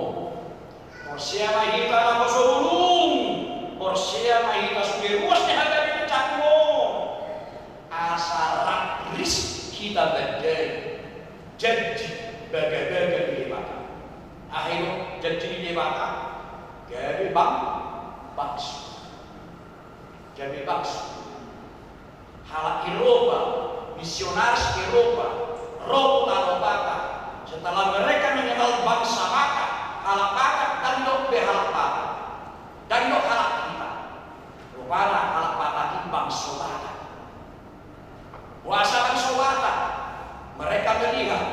Porsea ma hita naposo bulung. Porsea ma hita sude ruas ni hagabeon jangkon. Asa rap ris hita mandai janji bagabaga ni Debata. Aha i do janji ni Debata? Gabe bang, bangso. Gabe bangso. Halak Eropa, misionaris Eropa, ro tu tano Batak. Setelah mereka mengenal bangsa Batak, halak Batak, ndang didok be halak Batak. Ndang didok halak hita. Rupana halak Batak i bangso Batak. Boasa bangso Batak? Mereka melihat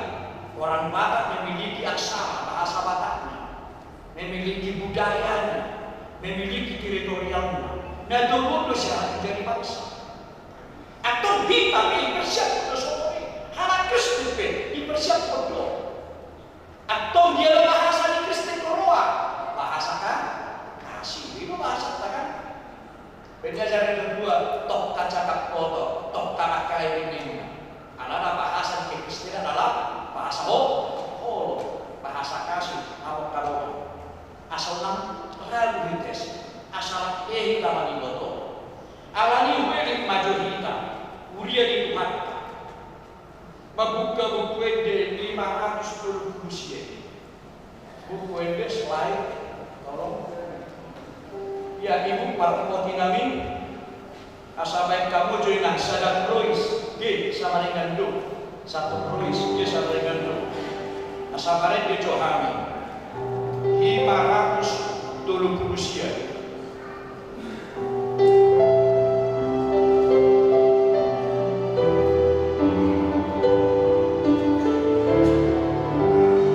orang Batak memiliki aksara, bahasa Bataknya, memiliki budayanya, memiliki teritorialnya. Na tolu on do syarat menjadi bangsa. Antong hita pe dipersiaphon do songon i. Halak Kristen pe dipersiaphon do. Antong dia do bahasa ni Kristen tu roha? Bahasa ka-, kasih. I do bahasanta kan? Baen ni ajaran na dua, tongka cakap kotor, tongka mangkatai ninna. Alana bahasa ni kekristenan adalah bahasa ho-, holong, bahasa kasih, amang, kawan. Asa unang ragu hita, asa lam hita mangiboto. Alani i huelek ma jo hita, huria ni Tuhanta. Mambuka Buku Ende lima ratus tolu pulu sia. Buku Ende, slide, tolong. Ya, Ibu, parpoti nami. Asa baen hamu jo, inang, sada krois, G sama dengan do. Satu krois, G sama dengan do. Asa marende jo hami. Lima ratus tolu pulu sia.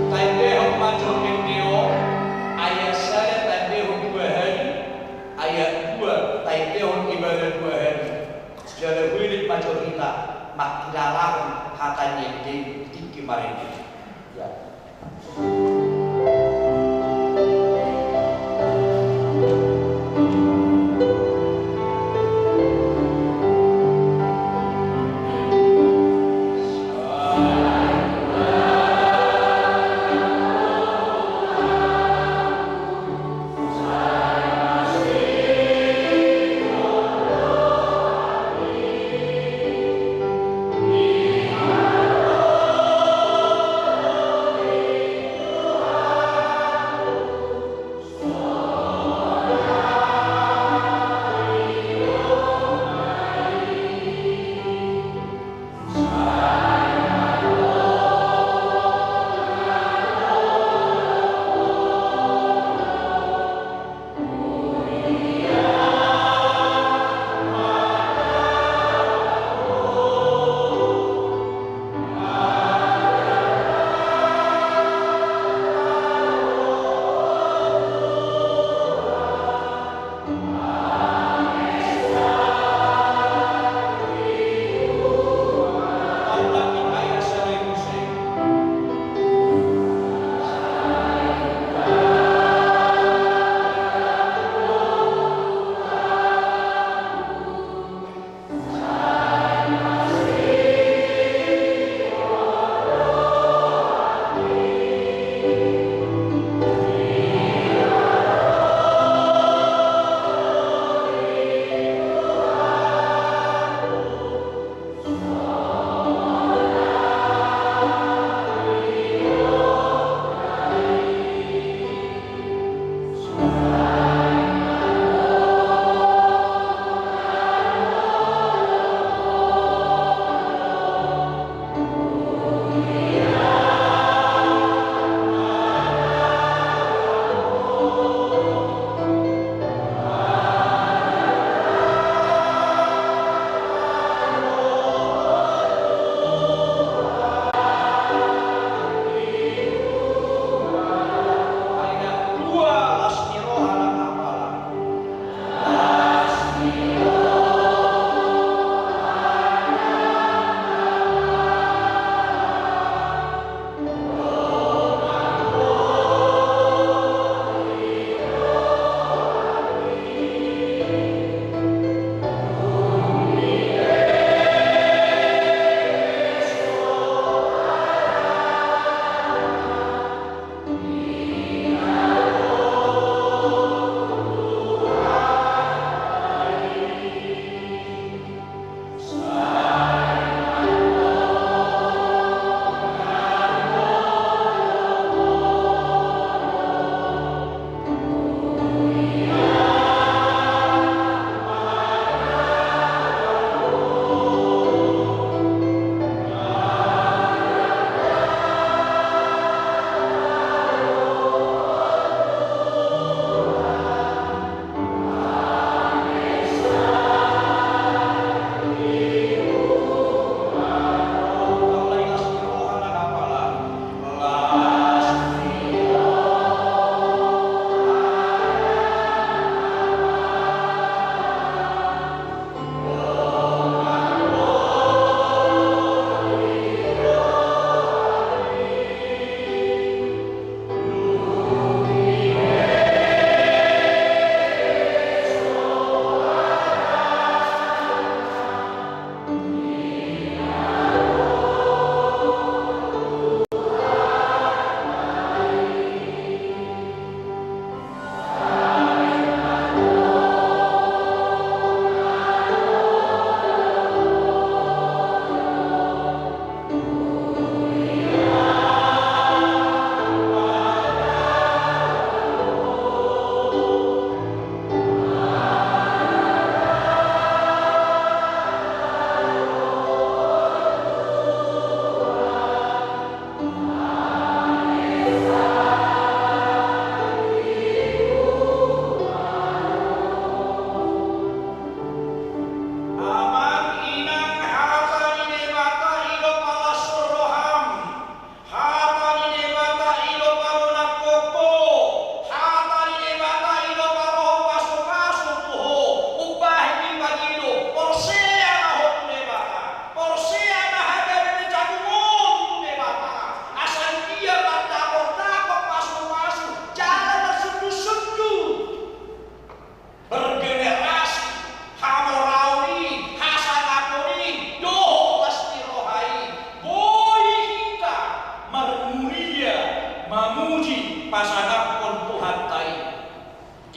Taendehon ma jo ende on, ayat sada taendehon dua hali, ayat dua taendehon ibana dua hali. Jala huelek ma jo hita mangkilalahon hata ni ende i tingki marende. Ya.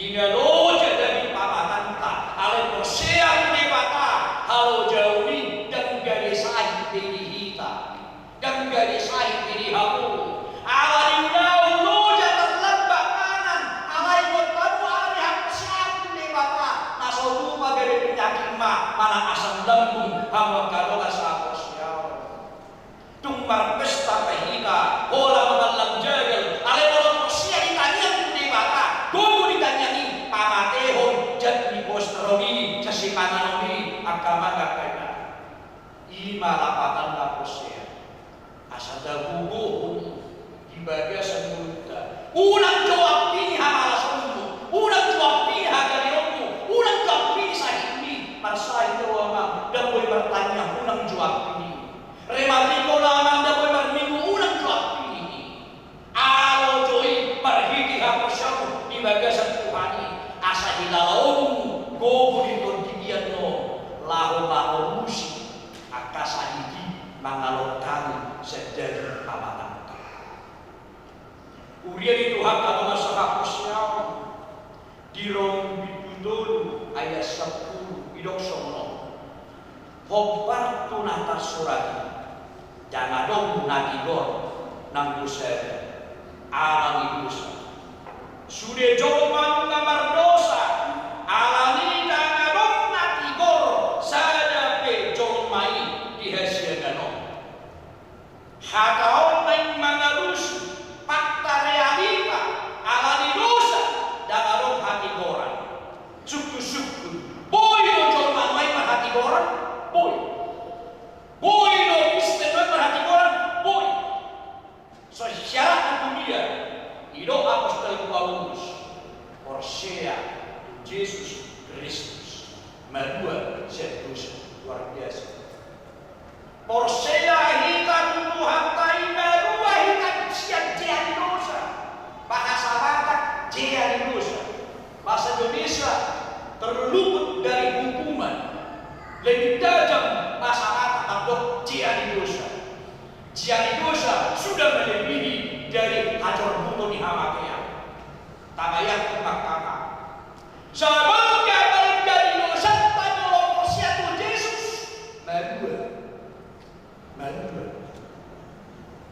Inna loja daging pamatanta, alai porsea tu Debata, halojaon i ndang gabe sahit be di hita, ndang gabe sahit be di hamu. Ala ni ulaon loja tarlambat mangan, alai ngot hamu ala ni haporseaon tu Debata, na so tupa gabe penyakit ma manang asam lambung hamu angka dongan sahaporseaon. Tung marpesta pe hita, holan ma manang jagal, alai molo porsea di tangiang tu Debata, gogo di tangiang i, pamatehon jat ni kolesterol i, sasipanganon i, angka mangangka i. I ma lapatanna porsea. Asa tagogohon di bagasan ngolunta. Unang jo ampini hamalasonmu, unang jo ampini hagabeonmu, unang jo ampini sahitmi, marsahit do amang, ndang boi martangiang, unang jo ampini. Rematik do amang, ndang boi marminggu, unang jo ampini. Alo jo i marhite haporseaonmu di bagasan Tuhan i, asa hilalaonmu gogo di tondibian on, laho mangorusi angka sahit i mangalangka sian daging pamatanta. Huria ni Tuhanta dongan sahaporseaon, di Rom bindu tolu ayat sampulu didok songon on: Hombar tu na tarsurat i, ndang adong na tigor nanggo sada ala ni dosa. Sude jolma nunga mardosa, alani i ndang adong na tigor sada pe jolma i di hasiangan on. Hata on naeng mangalusi fakta realita, ala ni dosa ndang adong hatigoran. Sungkun-sungkun, boi do jolma nuaeng marhatigoran? Boi. Boi do Kristen nuaeng marhatigoran? Boi. Songon syarat ni kuliah, didok apostel Paulus, porsea tu Jesus Kristus, malua sian dosa. Luar biasa. Porsea hita tu Tuhanta i, malua hita sian jea ni dosa. Bahasa Batak, jea ni dosa. Bahasa Indonesia, terluput dari hukuman. Lebih tajam bahasa Batak, mandok jea ni dosa. Jea ni dosa sudah melebihi dari hajorbuton ni hamatean. Tabayangkon ma angka. Sabalga-balga ni dosanta molo porsea tu Jesus, malua. Malua.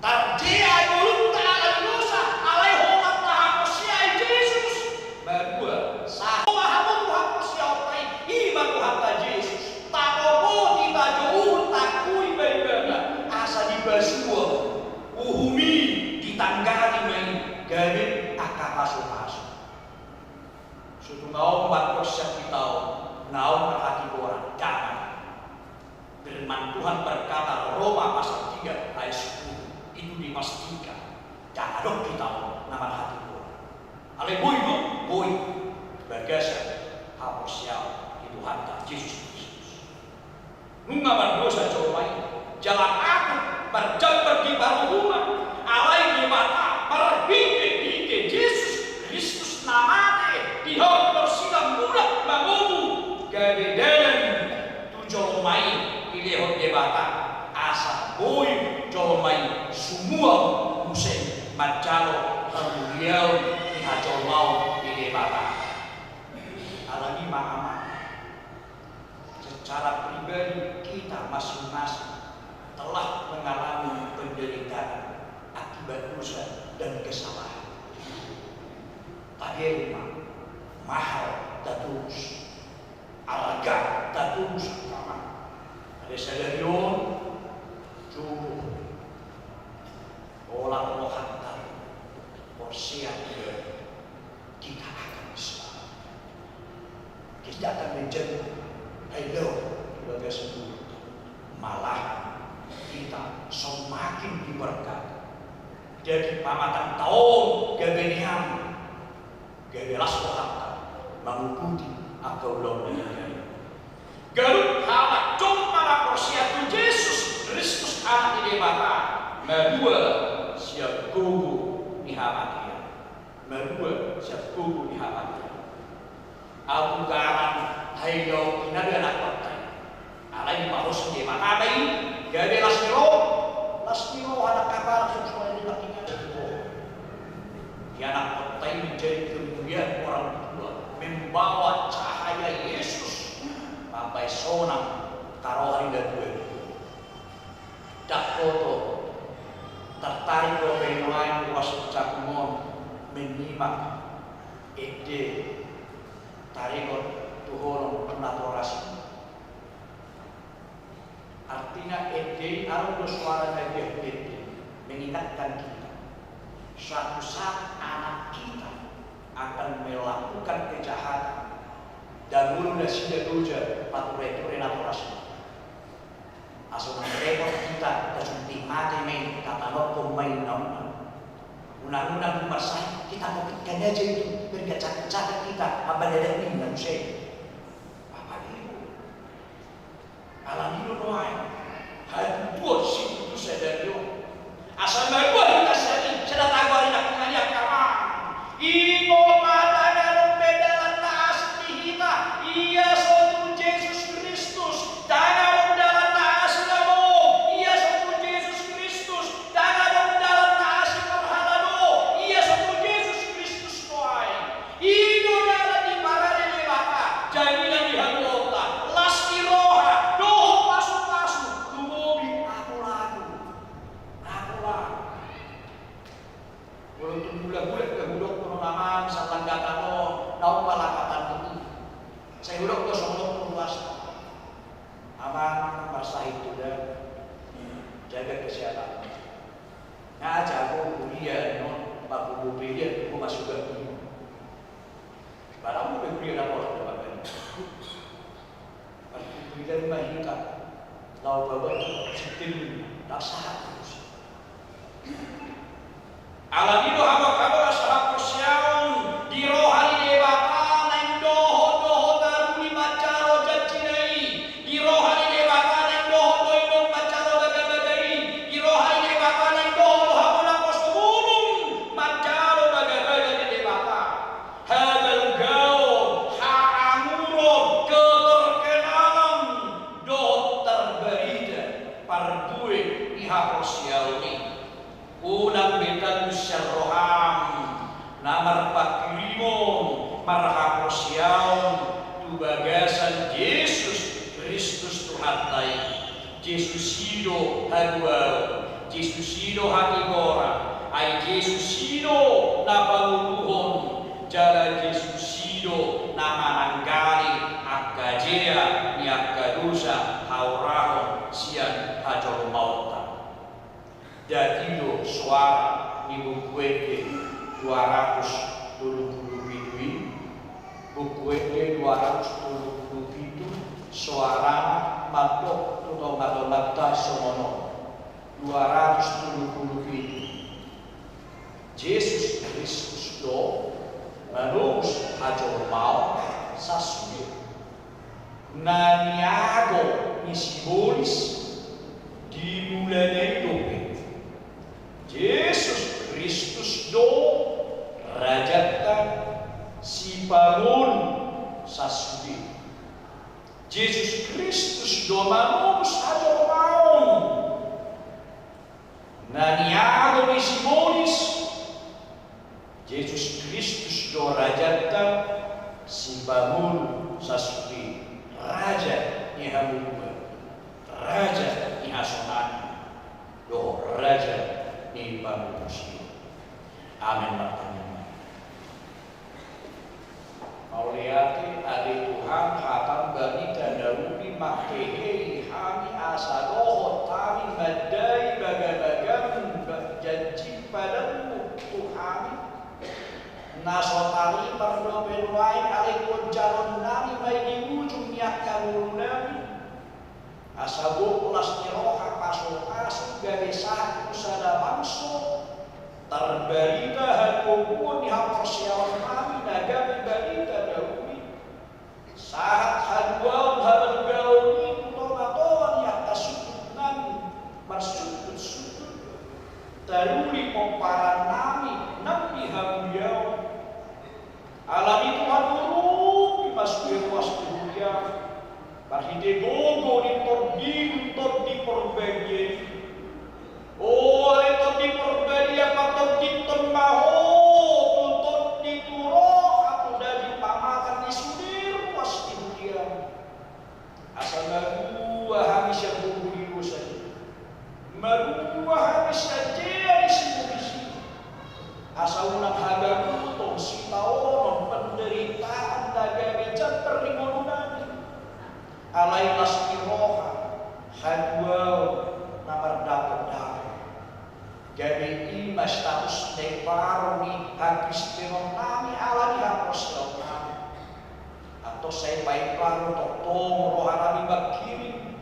Tarjea ngolunta ala ni dosa, alai holan tahaporseai Jesus, malua. Sahat ma hamu tu haporseaonta i, i ma Tuhanta Jesus. Tapopoti, tajouhon, taakui ma Ibana, asa dipasuang uhum i, ditanggali ma i gabe angka pasupasu. So tung na on mandok sian hita on na on marhatigoran, jangan. Firman Tuhan berkata, Roma pasal tiga ayat sepuluh, itu dipastikan, ndang adong hita on na marhatigoran. Alai boi do, boi, bagasan haporseaon di Tuhanta Jesus Kristus. Nunga mardosa jolma i, jala patut marjambar di paruhuman, alai Debata marhite-hite Jesus Kristus na mate di haporseaon, mulak mangomo, gabe dalan tu jolma i dilehon Debata, asa boi jolma i sumuang muse manjalo hamuliaon ni hajolmaon ni Debata. Alani i ma, amang, secara pribadi kita masing-masing telah mengalami penderitaan akibat dosa dan kesalahan. Tabereng ma, mahal tatobus. Arga tatobus, amang. Alai sadari on, cukup. Holan rohanta porsea tu Ibana, kita akan diselamatkan. Kita akan menjadi hailuar di bagasan ngolunta. Malahan kita semakin diberkati. Daging pamatanta on gabe nian, gabe las rohanta manguduti angka ulaon na nian. Ganup halak jolma na porsea tu Jesus Kristus, Anak ni Debata, malua sian gogo ni hamatean. Malua sian gogo ni hamatean. Ahu garan hailuar i na do anakkonta i. Alai dipahosi Debata ma i gabe las ni roha. Las ni roha, anak kapala, susuan di lakingan. Di anakkonta i menjadi kemuliaan orang tua. membawa cahaya Yesus mambahen sonang taroha ni natuatua. Ndang hoto tartarik dope nuaeng ruas ni cakung on menyimak ende taringot tu holong natoras i. Artinya ende i adong do soara na biar ende mengingatkan kita, suatu saat anak kita akan melakukan kejahatan, ndang olo nasida loja patureture natoras i. Asa unang repot kita, tasunting mate ma i, tatanongkon ma i unang-unang. Unang-unang marsahi kita, mungkin kan aja itu berkecak-kecak kita, apa dadak ni manusia ini. Apa ini? Alani i do nuaeng hatubuan siputusan sadari on. Asa marua hita sian i, sada tago ari na pungu ni angka amang. Ingot ma, tangadon pe dalan na asing di hita, ia so tu Jesus Kristus. Tangadon dalan na asing, amang, ia so tu Jesus Kristus. Tangadon dalan na asing marhalado, ia so tu Jesus Kristus nuaeng. I do dalan diparade Debata, jaminan ni hatuaonta, las ni roha dohot pasupasu, lumobi apul-apul. Apul-apul. Molo tung hula-hula pe hudokkon on, amang, salanggapan on, naung malanggapan i. Sai hudok do songon on tu ruas. Amang, marsahi tu da, jaga kesehatan. Nga jago kuliah non, pakubu pilihan, kubu masuk ke kuliah. Barang kuliah na pola tu bagan. Markuliah ma hita, lau bagan, sitin, tak sahat terus. Alani i do hamu angka dongan sahaporseaon, di roha ni Debata naeng dohot do ho taruli manjalo janjina i. Di roha ni Debata naeng dohot do inong manjalo bagabaga i. Di roha ni Debata naeng dohot do hamu naposobulung manjalo bagabaga ni Debata. Hagalgaon, haanguron, keterkenalan dohot tarbarita parbue ni haporseaon i. Unang be tandus sian roham na marpanghirimon, marhaporseaon tu bagasan Jesus Kristus Tuhanta i. Jesus i do haluaon, Jesus i do hatigoran, ai Jesus i do na pangoluhon, jala Jesus i do na mananggali angka jea ni angka dosa haurahon sian hajolmaonta. Dati do soara ni Buku Ende dua ratus tolu pulu pitu i. Buku Ende dua ratus tolu pulu pitu, soarana mandok tu tongatonganta songon on. Dua ratus tolu pulu pitu. Jesus Kristus do manobus hajolmaon sasude. Na niago ni sibolis di mulana i dope. Jesus Kristus do Rajanta Sipangolu sasude. Jesus Kristus do manobus hajolmaon. Na niago ni sibolis, Jesus Kristus do Rajanta Sipangolu sasude, Raja ni hamuna, Raja ni hasonangan, dohot Raja ni pangoluon. Amen. Martangiang ma. Mauliate ale Tuhan, hatam barita na uli mangkehei hami asa dohot hami mandai bagabagam, janjim padanmu tu hami. Na so taripar dope nuaeng ale gonjangon nami ma i di ujung ni angka ngolu nami. Asa gok las ni roha, pasupasu gabe sahat tu sada bangso, tarbarita hatuaon ni haporseaon nami na gabe barita na uli. Sahat haluaon habalgaon i tu tongatonga ni angka sundut nami marsundutsundut, taruli pomparan nami nang di hamuliaon. Alani i Tuhan, urupi ma sude ruas ni huriam marhite gogo ni Tondim, Tondi Porbadia i. O ale Tondi Porbadia, patondingkon ma ho tu tondi, tu roha, tu daging pamakan ni Sai paima do tongtong roha nami manghirim,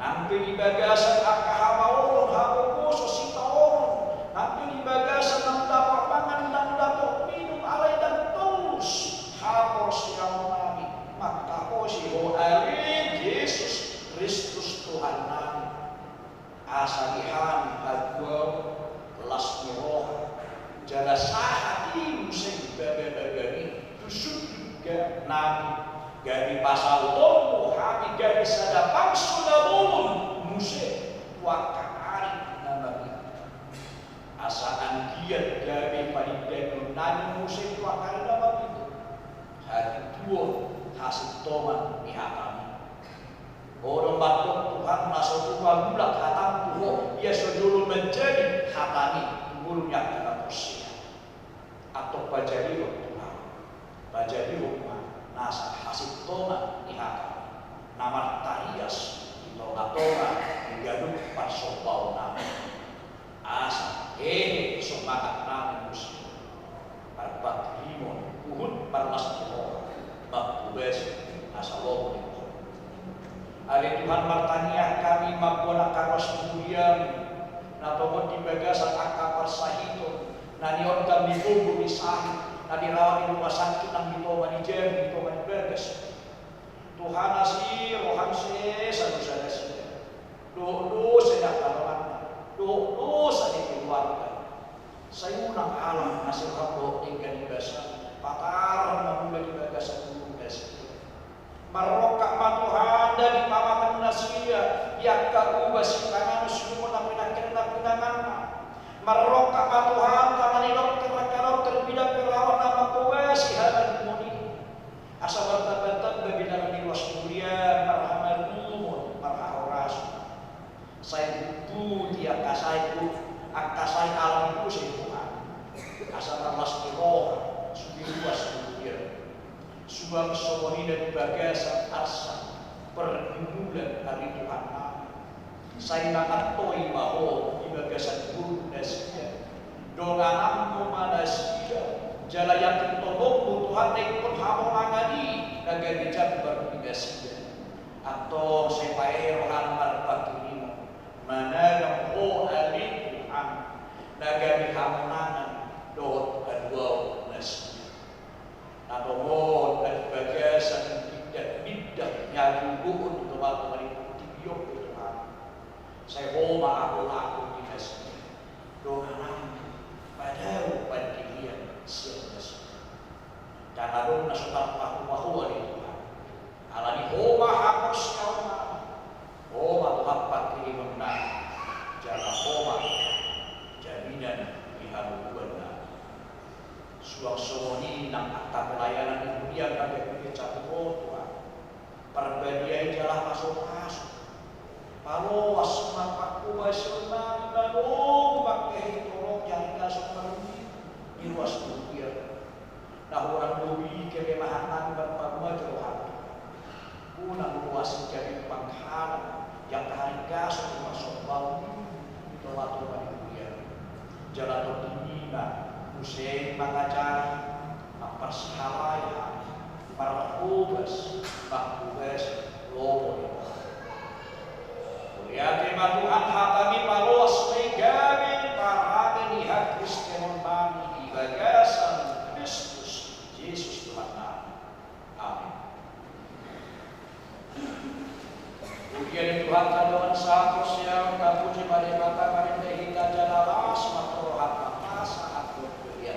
nang pe di bagasan angka hamaolon, hapogoson, sitaonon, nang pe di bagasan ndang dapot mangan, ndang dapot minum, alai ndang tolus haporseaon nami manghaposi Ho ale Jesus Kristus Tuhan nami. Asa di hami haduan las ni roha, jala sahat i muse bagabagami tu sundut nami, gabe pasautonmu hami gabe sada bangso na bolon muse tu angka ari na mangihut. Asa anggiat gabe panindangion nami muse tu angka ari na mangihut, hatintuon hasintongan ni hatami. Ho do mandok Tuhan na so tua mulak hatam tu Ho, ia so jolo manjadi hatami tu ngolu ni angka na porsea. Antong pajarihon Tuhan, pajarihon ma nasa hasintongan ni hatami na martarias di tongatonga ni ganup parsombaon nami. Asa hehe songangan nami muse marpanghirimon huhut marlas ni roha, mangkobasi asa lomo ni roha. Ale Tuhan, martangiang hami mamboan angka ruas ni huria-Mu na tongon di bagasan angka parsahiton na nionta di gogo ni sahit, na dirawat di rumah sakit nang di tonga ni jabu, di tonga ni bagas. Tuhan, asi roham sesa dosa nasida, dohot dosa ni angka donganna, dohot dosa ni keluarga. Sai unang alam na sai roham dohot denggan ni basa, patar ma mula di bagasan ngolu nasida. Marrongkap ma Tuhan daging pamatan nasida di angka uba sipanganon, sinuman na pinangkinan, na pinanganna. Marrongkap ma Tuhan tangan ni dokter, angka dokter, bidan, perawat na mangkobasi hamalumon i. Asa martambatamba binahen ni ruas ni huria marhamalumon, marhahorasan. Sai bututi angka sai, angka sai alam i muse Tuhan. Asa marlas ni roha sude ruas ni huria. Suang songon i na di bagasan arsak pergumulan ari Tuhan nami. Sai mangantoi ma Ho di bagasan ngolu nasida. Dongananmu ma nasida, jala yakin tongtong Tuhan na ingkon hamonangan i na gabe jambar di nasida. Antong sai paehe roham marpanghirimon, managam Ho ale Tuhan, na gabe hamonangan dohot haluaon nasida. Na tongon na di bagasan binda-binda ni hagogoon tu tongatonga ni portibi on pe Tuhan, sai Ho ma angka laho ni nasida, dongananmu, padao pandirian sian nasida. Ndang adong na so tarpatua Ho ale Tuhan. Alani Ho ma haporseaon nami, Ho ma Tuhan panghirimon nami, jala Ho ma jaminan ni hagogoon nami. Suang songon i nang angka pelayanan di huria na gabe dicapu Ho Tuhan. Parbadiai jala pasupasu. Paloas ma pangkobasion nami, manogu mangkehe tolong jala gabe songon i di ruas ni huria. Na hurang lobi kelemahan nami marpagumajo roham. Unang loas gabe panghalang di angka haringgason ni parsombaon i di tongatonga ni huria. Jala tondi ma muse mangajari, mamparsihalai hami, marhobas, mangkobasi lomo ni roha. Mauliate ma Tuhan, hatami paloas ma i gabe parame ni hakristenon nami di bagasan Kristus Jesus Tuhan nami. Amin. Huria ni Tuhanta dongan sahaporseaon, tapuji ma Debata marende hita jala las ma rohanta pasahathon huria.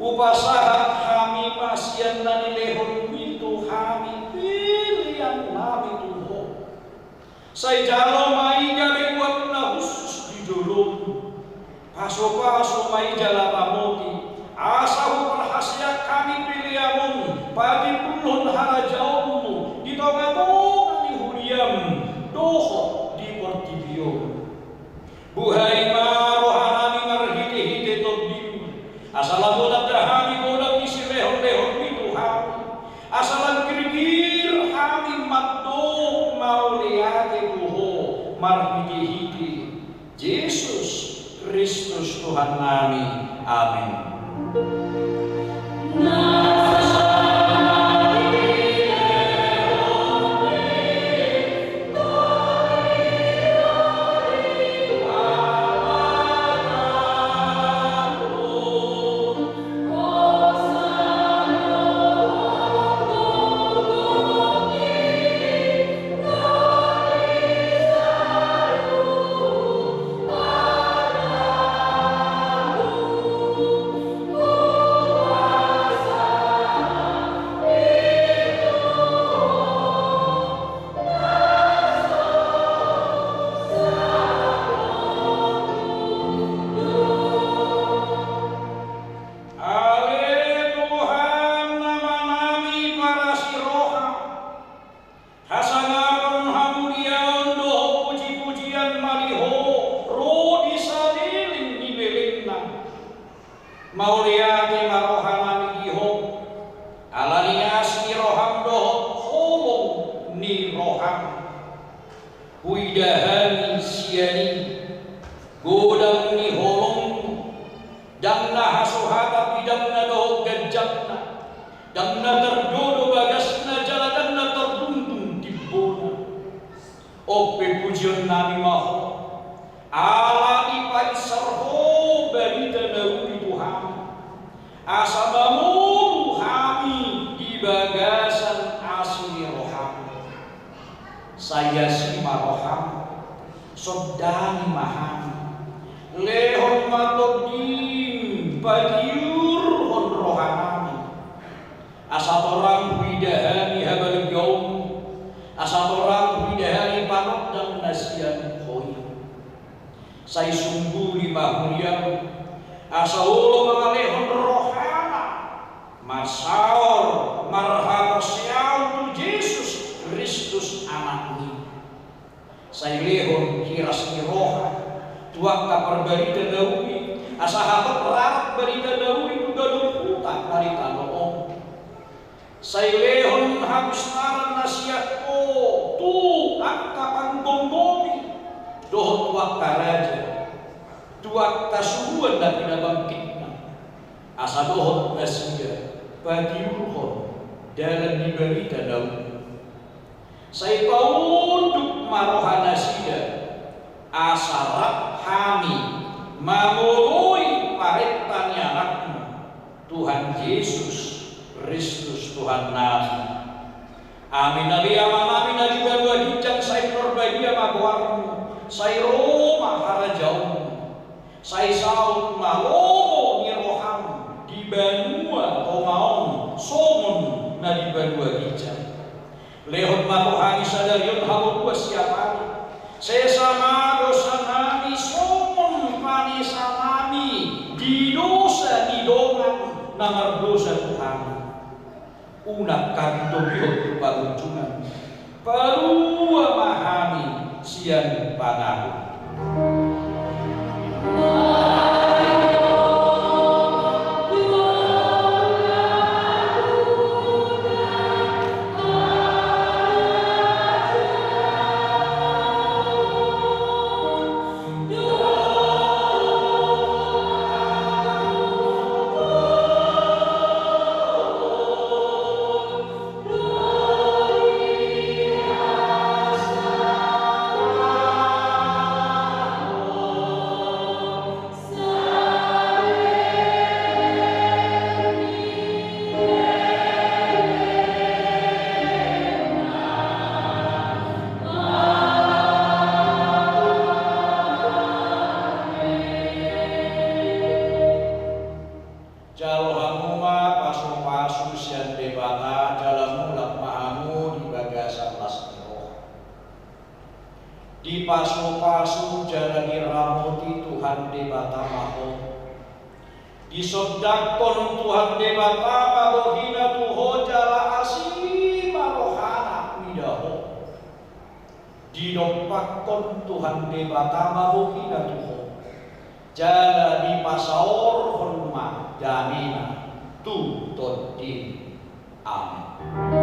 Hupasahat hami ma sian na nilehonmi tu hami peleannami tu Ho. Sai jalo ma i gabe uap na hushus di jolomu. Pasupasu ma i jala ramoti, asa huparhaseang hami pelean on patimbulhon harajaonmu di tongatonga ni huriam dohot di portibi on. Buhai ma rohanami marhitehite Tondim, asa lam tanda hami godang ni silehonlehonmi tu hami, asa lam girgir hami mandok mauliate tu Ho marhitehite Jesus Kristus Tuhannami. Amin. Ale Tuhan, Amanami parasi roha, hasangapon, hamuliaon dohot pujipujian ma di Ho ro di saleleng ni lelengna. Mauliate ma rohanami di Ho, ala ni asi ni roham dohot holong ni roham. Huida hami sian i godang ni holongmu, ndang na hasuhaton i, ndang na dohot ganjangna, ndang na tardodo bagasna jala ndang na tardungdung timbona. On pe pujionnami ma Ho, ala dipainsa Ho barita na uli tu hami, asa mamolu hami di bagasan asi ni roham. Sai asi ma roham, sondani ma hami, lehon ma Tondim patiurhon rohanami, asa torang huida hami habalgaonmu, asa torang huida hami panondang na sian Ho i. Sai sungguli ma huriamu, asa olo mangalehon rohana marsaor marhaporseaon tu Jesus Kristus Anakmi. Sai lehon hiras ni roha tu angka parbarita na uli, asa hatop rarat barita na uli tu ganup huta na di tano on. Sai lehon habisaran na sian Ho tu angka panggomgomi dohot tu angka raja, tu angka suruan na pinabangkitna, asa dohot nasida patiurhon dalan ni barita na uli. Sai paunduk ma rohanasida, asa rap hami mangoloi parenta ni Anakmu, Tuhan Jesus Kristus Tuhannami. Amin. Ale Amanami na di banua ginjang, sai parbadia ma goarmu, sai ro ma harajaonmu. Sai saut ma lomo ni roham di banua tonga on songon na di banua ginjang. Lehon ma tu hami sadari on hagogoon siapari. Sesa ma dosanami songon panesanami di dosa ni dongan na mardosa tu hami. Unang hami togihon tu pangunjunan. Palua ma hami sian pangago. Jalo hamu Dipasupasu jala diramoti Tuhan Debata ma ho. Disondangkon Tuhan Debata ma bohina tu ho jala asi ma rohana mida ho. Didompakkon Tuhan Debata ma bohina tu ho, jala dipasaorhon ma damena tu tondimi. Amen.